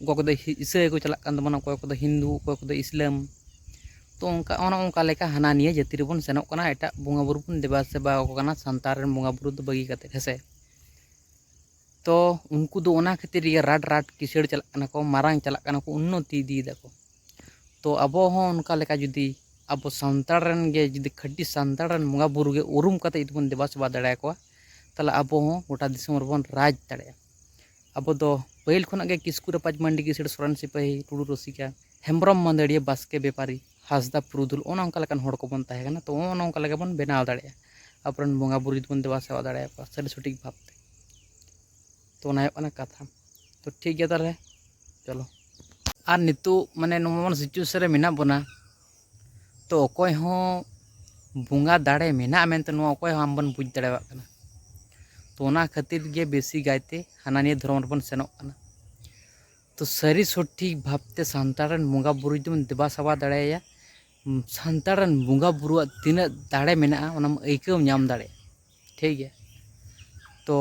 ᱚᱠᱚᱭ ᱠᱚᱫᱚ ᱦᱤ- ᱤᱥᱟᱹᱭ ᱠᱚ ᱪᱟᱞᱟᱜ ᱠᱟᱱ ᱛᱟᱵᱚᱱᱟ, ᱚᱠᱚᱭ ᱠᱚᱫᱚ ᱦᱤᱱᱫᱩ, ᱚᱠᱚᱭ ᱠᱚᱫᱚ ᱤᱥᱞᱟᱢ᱾ ᱛᱚ ᱚᱱᱠᱟ, ᱚᱱᱮ ᱚᱱᱠᱟ ᱞᱮᱠᱟ ᱦᱟᱱᱟ ᱱᱤᱭᱟᱹ ᱡᱟᱹᱛᱤ ᱨᱮᱵᱚᱱ ᱥᱮᱱᱚᱜ ᱠᱟᱱᱟ, ᱮᱴᱟᱜ ᱵᱚᱸᱜᱟ ᱵᱩᱨᱩ ᱵᱚᱱ ᱫᱮᱵᱟ ᱥᱮᱵᱟ ᱟᱠᱚ ᱠᱟᱱᱟ, ᱥᱟᱱᱛᱟᱲ ᱨᱮᱱ ᱵᱚᱸᱜᱟ ᱵᱩᱨᱩ ᱫᱚ ᱵᱟᱹᱜᱤ ᱠᱟᱛᱮᱫ, ᱦᱮᱸ ᱥᱮ᱾ ᱛᱚ ᱩᱱᱠᱩ ᱫᱚ ᱚᱱᱟ ᱠᱷᱟᱹᱛᱤᱨ ᱜᱮ ᱨᱟᱴ ᱨᱟᱴ ᱠᱤᱥᱟᱹᱲ ᱪᱟᱞᱟᱜ ᱠᱟᱱᱟ ᱠᱚ, ᱢᱟᱨᱟᱝ ᱪᱟᱞᱟᱜ ᱠᱟᱱᱟ ᱠᱚ, ᱩᱱᱱᱚᱛᱤ ᱤᱫᱤᱭᱮᱫᱟ ᱠᱚ᱾ ᱛᱚ ᱟᱵᱚ ᱦᱚᱸ ᱚᱱᱠᱟ ᱞᱮᱠᱟ ᱡᱩᱫᱤ ᱟᱵᱚ ᱥᱟᱱᱛᱟᱲ ᱨᱮᱱ ᱜᱮ ᱡᱩᱫᱤ ᱠᱷᱟᱹᱴᱤ ᱥᱟᱱᱛᱟᱲ ᱨᱮᱱ ᱵᱚᱸᱜᱟ ᱵᱩᱨᱩ ᱜᱮ ᱩᱨᱩᱢ ᱠᱟᱛᱮ ᱡᱩᱫᱤ ᱵᱚᱱ ᱫᱮᱵᱟ ᱥᱮᱵᱟ ᱫᱟᱲᱮᱭᱟᱠᱚᱣᱟ, ᱛᱟᱦᱚᱞᱮ ᱟᱵᱚ ᱦᱚᱸ ᱜᱚᱴᱟ ᱫᱤᱥᱚᱢ ᱨᱮᱵᱚᱱ ᱨᱟᱡᱽ ᱫᱟᱲᱮᱭᱟᱜᱼᱟ᱾ ᱟᱵᱚ ᱫᱚ ᱯᱟᱹᱦᱤᱞ ᱠᱷᱚᱱᱟᱜ ᱜᱮ ᱠᱤᱥᱠᱩ ᱨᱟᱯᱟᱡᱽ, ᱢᱟᱱᱰᱤ ᱠᱤᱥᱟᱹᱲ, ᱥᱚᱨᱮᱱ ᱥᱤᱯᱟᱹᱦᱤ, ᱴᱩᱰᱩ ᱨᱩᱥᱤᱠᱟ, ᱦᱮᱢᱵᱨᱚᱢ ᱢᱟᱹᱫᱟᱹᱲᱤᱭᱟᱹ, ᱵᱟᱥᱠᱮ ᱵᱮᱯᱟᱨᱤ, ᱦᱟᱸᱥᱫᱟ ᱯᱩᱨᱩᱫᱷᱩᱞ, ᱚᱱᱮ ᱚᱱᱠᱟ ᱞᱮᱠᱟᱱ ᱦᱚᱲ ᱠᱚᱵᱚᱱ ᱛᱟᱦᱮᱸ ᱠᱟᱱᱟ᱾ ᱛᱚ ᱚᱱᱮ ᱚᱱᱠᱟ ᱞᱮᱠᱟ ᱵᱚᱱ ᱵᱮᱱᱟᱣ ᱫᱟᱲᱮᱭᱟᱜᱼᱟ, ᱟᱵᱚᱨᱮᱱ ᱵᱚᱸᱜᱟ ᱵᱩᱨᱩ ᱡᱩᱫᱤ ᱵᱚᱱ ᱫᱮᱵᱟ ᱥᱮᱵᱟ ᱫᱟᱲᱮᱭᱟᱠᱚᱣᱟ ᱥᱟᱹᱨᱤ ᱥᱚᱴᱷᱤᱠ ᱵᱷᱟᱵᱽᱛᱮ᱾ ᱛᱚ ᱚᱱᱟ ᱦᱩᱭᱩᱜ ᱠᱟᱱᱟ ᱠᱟᱛᱷᱟ᱾ ᱛᱚ ᱴᱷᱤᱠ ᱜᱮᱭᱟ, ᱛᱟᱦᱚᱞᱮ ᱪᱚᱞᱚ᱾ ᱟᱨ ᱱᱤᱛᱚᱜ ᱢᱟᱱᱮ ᱱᱚᱣᱟ ᱥᱤᱪᱩᱭᱮᱥᱚᱱ ᱨᱮ ᱢᱮᱱᱟᱜ ᱵᱚᱱᱟ, ᱛᱚ ᱚᱠᱚᱭ ᱦᱚᱸ ᱵᱚᱸᱜᱟ ᱫᱟᱲᱮ ᱢᱮᱱᱟᱜᱼᱟ ᱢᱮᱱᱛᱮ ᱱᱚᱣᱟ ᱚᱠᱚᱭ ᱦᱚᱸ ᱟᱢ ᱵᱚᱱ ᱵᱩᱡᱽ ᱫᱟᱲᱮᱭᱟᱜ ᱠᱟᱱᱟ᱾ ᱛᱚ ᱚᱱᱟ ᱠᱷᱟᱹᱛᱤᱨ ᱜᱮ ᱵᱮᱥᱤ ᱠᱟᱭᱛᱮ ᱦᱟᱱᱟ ᱱᱤᱭᱟᱹ ᱫᱷᱚᱨᱚᱢ ᱨᱮᱵᱚᱱ ᱥᱮᱱᱚᱜ ᱠᱟᱱᱟ᱾ ᱛᱚ ᱥᱟᱹᱨᱤ ᱥᱚᱴᱷᱤᱠ ᱵᱷᱟᱵᱽᱛᱮ ᱥᱟᱱᱛᱟᱲ ᱨᱮᱱ ᱵᱚᱸᱜᱟ ᱵᱩᱨᱩ ᱡᱩᱫᱤ ᱵᱚᱱ ᱫᱮᱵᱟ ᱥᱮᱵᱟ ᱫᱟᱲᱮᱭᱟᱭᱟ, ᱥᱟᱱᱛᱟᱲ ᱨᱮᱱ ᱵᱚᱸᱜᱟ ᱵᱩᱨᱩᱣᱟᱜ ᱛᱤᱱᱟᱹᱜ ᱫᱟᱲᱮ ᱢᱮᱱᱟᱜᱼᱟ, ᱚᱱᱟᱢ ᱟᱹᱭᱠᱟᱹᱣ ᱧᱟᱢ ᱫᱟᱲᱮᱭᱟᱜᱼᱟ᱾ ᱴᱷᱤᱠ ᱜᱮᱭᱟ, ᱛᱚ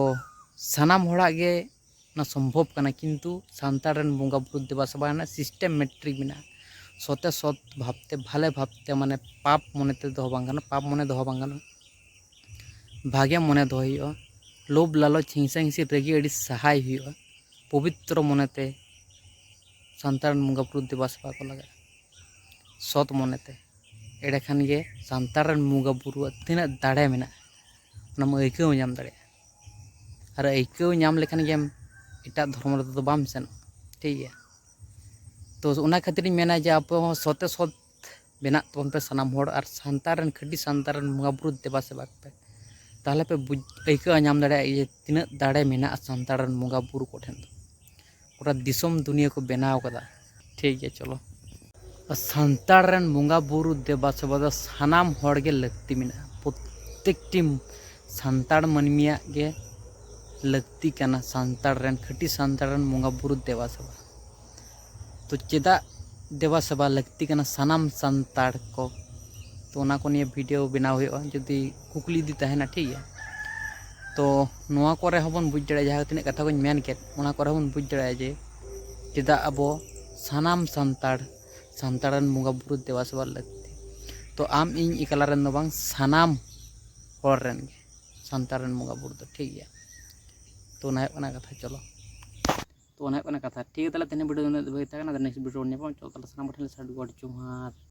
ᱥᱟᱱᱟᱢ ᱦᱚᱲᱟᱜ ᱜᱮ ᱚᱱᱟ ᱥᱚᱢᱵᱷᱚᱵ ᱠᱟᱱᱟ, ᱠᱤᱱᱛᱩ ᱥᱟᱱᱛᱟᱲ ᱨᱮᱱ ᱵᱚᱸᱜᱟ ᱵᱩᱨᱩ ᱫᱮᱵᱟ ᱥᱮᱵᱟ ᱨᱮᱱᱟᱜ ᱥᱤᱥᱴᱮᱢ ᱢᱮᱴᱨᱤᱠ ᱢᱮᱱᱟᱜᱼᱟ᱾ ᱥᱚᱛᱮ ᱥᱚᱛ ᱵᱷᱟᱵᱽᱛᱮ, ᱵᱷᱟᱞᱮ ᱵᱷᱟᱵᱽᱛᱮ, ᱢᱟᱱᱮ ᱯᱟᱯ ᱢᱚᱱᱮᱛᱮ ᱫᱚᱦᱚ ᱵᱟᱝ ᱜᱟᱱᱚᱜᱼᱟ, ᱯᱟᱯ ᱢᱚᱱᱮ ᱫᱚᱦᱚ ᱵᱟᱝ ᱜᱟᱱᱚᱜᱼᱟ᱾ ᱵᱷᱟᱜᱮ ᱢᱚᱱᱮ ᱫᱚᱦᱚᱭ ᱦᱩᱭᱩᱜᱼᱟ᱾ ᱞᱳᱵᱷ ᱞᱟᱞᱚᱪ, ᱦᱤᱝᱥᱟ ᱦᱤᱝᱥᱤ, ᱨᱟᱹᱜᱤ ᱟᱹᱲᱤᱥ ᱥᱟᱦᱟᱭ ᱦᱩᱭᱩᱜᱼᱟ᱾ ᱯᱚᱵᱤᱛᱨᱚ ᱢᱚᱱᱮᱛᱮ ᱥᱟᱱᱛᱟᱲ ᱨᱮᱱ ᱵᱚᱸᱜᱟ ᱵᱩᱨᱩ ᱫᱮᱵᱟ ᱥᱮᱵᱟ ᱠᱚ ᱞᱟᱜᱟᱜᱼᱟ, ᱥᱚᱛ ᱢᱚᱱᱮᱛᱮ᱾ ᱮᱸᱰᱮᱠᱷᱟᱱ ᱜᱮ ᱥᱟᱱᱛᱟᱲ ᱨᱮᱱ ᱵᱚᱸᱜᱟ ᱵᱩᱨᱩᱣᱟᱜ ᱛᱤᱱᱟᱹᱜ ᱫᱟᱲᱮ ᱢᱮᱱᱟᱜᱼᱟ, ᱚᱱᱟᱢ ᱟᱹᱭᱠᱟᱹᱣ ᱧᱟᱢ ᱫᱟᱲᱮᱭᱟᱜᱼᱟ᱾ ᱟᱨ ᱟᱹᱭᱠᱟᱹᱣ ᱧᱟᱢ ᱞᱮᱠᱷᱟᱱ ᱜᱮᱢ ᱮᱴᱟᱜ ᱫᱷᱚᱨᱚᱢ ᱨᱮᱫᱚ ᱵᱟᱢ ᱥᱮᱱᱚᱜᱼᱟ᱾ ᱴᱷᱤᱠ ᱜᱮᱭᱟ, ᱛᱚ ᱚᱱᱟ ᱠᱷᱟᱹᱛᱤᱨᱤᱧ ᱢᱮᱱᱟ ᱡᱮ ᱟᱵᱚ ᱦᱚᱸ ᱥᱚᱛᱮ ᱥᱚᱛ ᱵᱮᱱᱟᱜ ᱛᱟᱵᱚᱱ ᱯᱮ ᱥᱟᱱᱟᱢ ᱦᱚᱲ, ᱟᱨ ᱥᱟᱱᱛᱟᱲ ᱨᱮᱱ ᱠᱷᱟᱹᱴᱤ ᱥᱟᱱᱛᱟᱲ ᱨᱮᱱ ᱵᱚᱸᱜᱟ ᱵᱩᱨᱩ ᱫᱮᱵᱟ ᱥᱮᱵᱟ ᱠᱚᱯᱮ᱾ ᱛᱟᱦᱚᱞᱮ ᱯᱮ ᱵᱩᱡᱽ, ᱟᱹᱭᱠᱟᱹᱣ ᱧᱟᱢ ᱫᱟᱲᱮᱭᱟᱜᱼᱟ ᱡᱮ ᱛᱤᱱᱟᱹᱜ ᱫᱟᱲᱮ ᱢᱮᱱᱟᱜᱼᱟ ᱥᱟᱱᱛᱟᱲ ᱨᱮᱱ ᱵᱚᱸᱜᱟ ᱵᱩᱨᱩ ᱠᱚᱴᱷᱮᱱ ᱫᱚ᱾ ᱜᱚᱴᱟ ᱫᱤᱥᱚᱢ ᱫᱩᱱᱤᱭᱟᱹ ᱠᱚ ᱵᱮᱱᱟᱣ ᱠᱟᱫᱟ᱾ ᱴᱷᱤᱠ ᱜᱮᱭᱟ, ᱪᱚᱞᱚ᱾ ᱥᱟᱱᱛᱟᱲ ᱨᱮᱱ ᱵᱚᱸᱜᱟ ᱵᱩᱨᱩ ᱫᱮᱵᱟ ᱥᱮᱵᱟ ᱫᱚ ᱥᱟᱱᱟᱢ ᱦᱚᱲ ᱜᱮ ᱞᱟᱹᱠᱛᱤ ᱢᱮᱱᱟᱜᱼᱟ᱾ ᱯᱨᱚᱛᱛᱮᱠᱴᱤ ᱥᱟᱱᱛᱟᱲ ᱢᱟᱹᱱᱢᱤᱭᱟᱜ ᱜᱮ ᱞᱟᱹᱠᱛᱤ ᱠᱟᱱᱟ ᱥᱟᱱᱛᱟᱲ ᱨᱮᱱ, ᱠᱷᱟᱹᱴᱤ ᱥᱟᱱᱛᱟᱲ ᱨᱮᱱ ᱵᱚᱸᱜᱟ ᱵᱩᱨᱩ ᱫᱮᱵᱟ ᱥᱮᱵᱟ᱾ ᱛᱚ ᱪᱮᱫᱟᱜ ᱫᱮᱵᱟ ᱥᱮᱵᱟ ᱞᱟᱹᱠᱛᱤ ᱠᱟᱱᱟ ᱥᱟᱱᱟᱢ ᱥᱟᱱᱛᱟᱲ ᱠᱚ? ᱛᱚ ᱚᱱᱟ ᱠᱚ ᱱᱤᱭᱮ ᱵᱷᱤᱰᱤᱭᱳ ᱵᱮᱱᱟᱣ ᱦᱩᱭᱩᱜᱼᱟ ᱡᱩᱫᱤ ᱠᱩᱠᱞᱤ ᱤᱫᱤ ᱛᱟᱦᱮᱱᱟ, ᱴᱷᱤᱠ ᱜᱮᱭᱟ᱾ ᱛᱚ ᱱᱚᱣᱟ ᱠᱚᱨᱮ ᱦᱚᱸᱵᱚᱱ ᱵᱩᱡᱽ ᱫᱟᱲᱮᱭᱟᱜᱼᱟ, ᱡᱟᱦᱟᱸ ᱛᱤᱱᱟᱹᱜ ᱠᱟᱛᱷᱟ ᱠᱚᱧ ᱢᱮᱱ ᱠᱮᱫ, ᱚᱱᱟ ᱠᱚᱨᱮ ᱦᱚᱸᱵᱚᱱ ᱵᱩᱡᱽ ᱫᱟᱲᱮᱭᱟᱜᱼᱟ ᱡᱮ ᱪᱮᱫᱟᱜ ᱟᱵᱚ ᱥᱟᱱᱟᱢ ᱥᱟᱱᱛᱟᱲ ᱥᱟᱱᱛᱟᱲ ᱨᱮᱱ ᱵᱚᱸᱜᱟ ᱵᱩᱨᱩ ᱫᱮᱵᱟ ᱥᱮᱵᱟ ᱞᱟᱹᱠᱛᱤ᱾ ᱛᱚ ᱟᱢ ᱤᱧ ᱮᱠᱞᱟ ᱨᱮᱱ ᱫᱚ ᱵᱟᱝ, ᱥᱟᱱᱟᱢ ᱦᱚᱲ ᱨᱮᱱ ᱜᱮ ᱥᱟᱱᱛᱟᱲ ᱨᱮᱱ ᱵᱚᱸᱜᱟ ᱵᱩᱨᱩ ᱫᱚ, ᱴᱷᱤᱠ ᱜᱮᱭᱟ᱾ ᱛᱚ ᱚᱱᱟ ᱦᱩᱭᱩᱜ ᱠᱟᱱᱟ ᱠᱟᱛᱷᱟ᱾ ᱪᱚᱞᱚ, ᱛᱚ ᱚᱱᱟ ᱦᱩᱭᱩᱜ ᱠᱟᱱᱟ ᱠᱟᱛᱷᱟ᱾ ᱴᱷᱤᱠ ᱜᱮᱭᱟ, ᱛᱟᱦᱚᱞᱮ ᱛᱮᱦᱮᱧ ᱵᱷᱤᱰᱤᱭᱳ ᱫᱚ ᱤᱱᱟᱹᱜ ᱫᱷᱟᱹᱵᱤᱡ ᱛᱟᱦᱮᱸ ᱠᱟᱱᱟ᱾ ᱱᱮᱠᱥᱴ ᱵᱷᱤᱰᱤᱭᱳ ᱨᱮ ᱧᱟᱯᱟᱢ᱾ ᱪᱚᱞᱚ ᱛᱟᱦᱚᱞᱮ ᱥᱟᱱᱟᱢ ᱠᱚᱴᱷᱮᱱ ᱞᱮ ᱥᱟᱹᱰᱩ ᱜᱚᱰ ᱡᱚᱦᱟᱨ᱾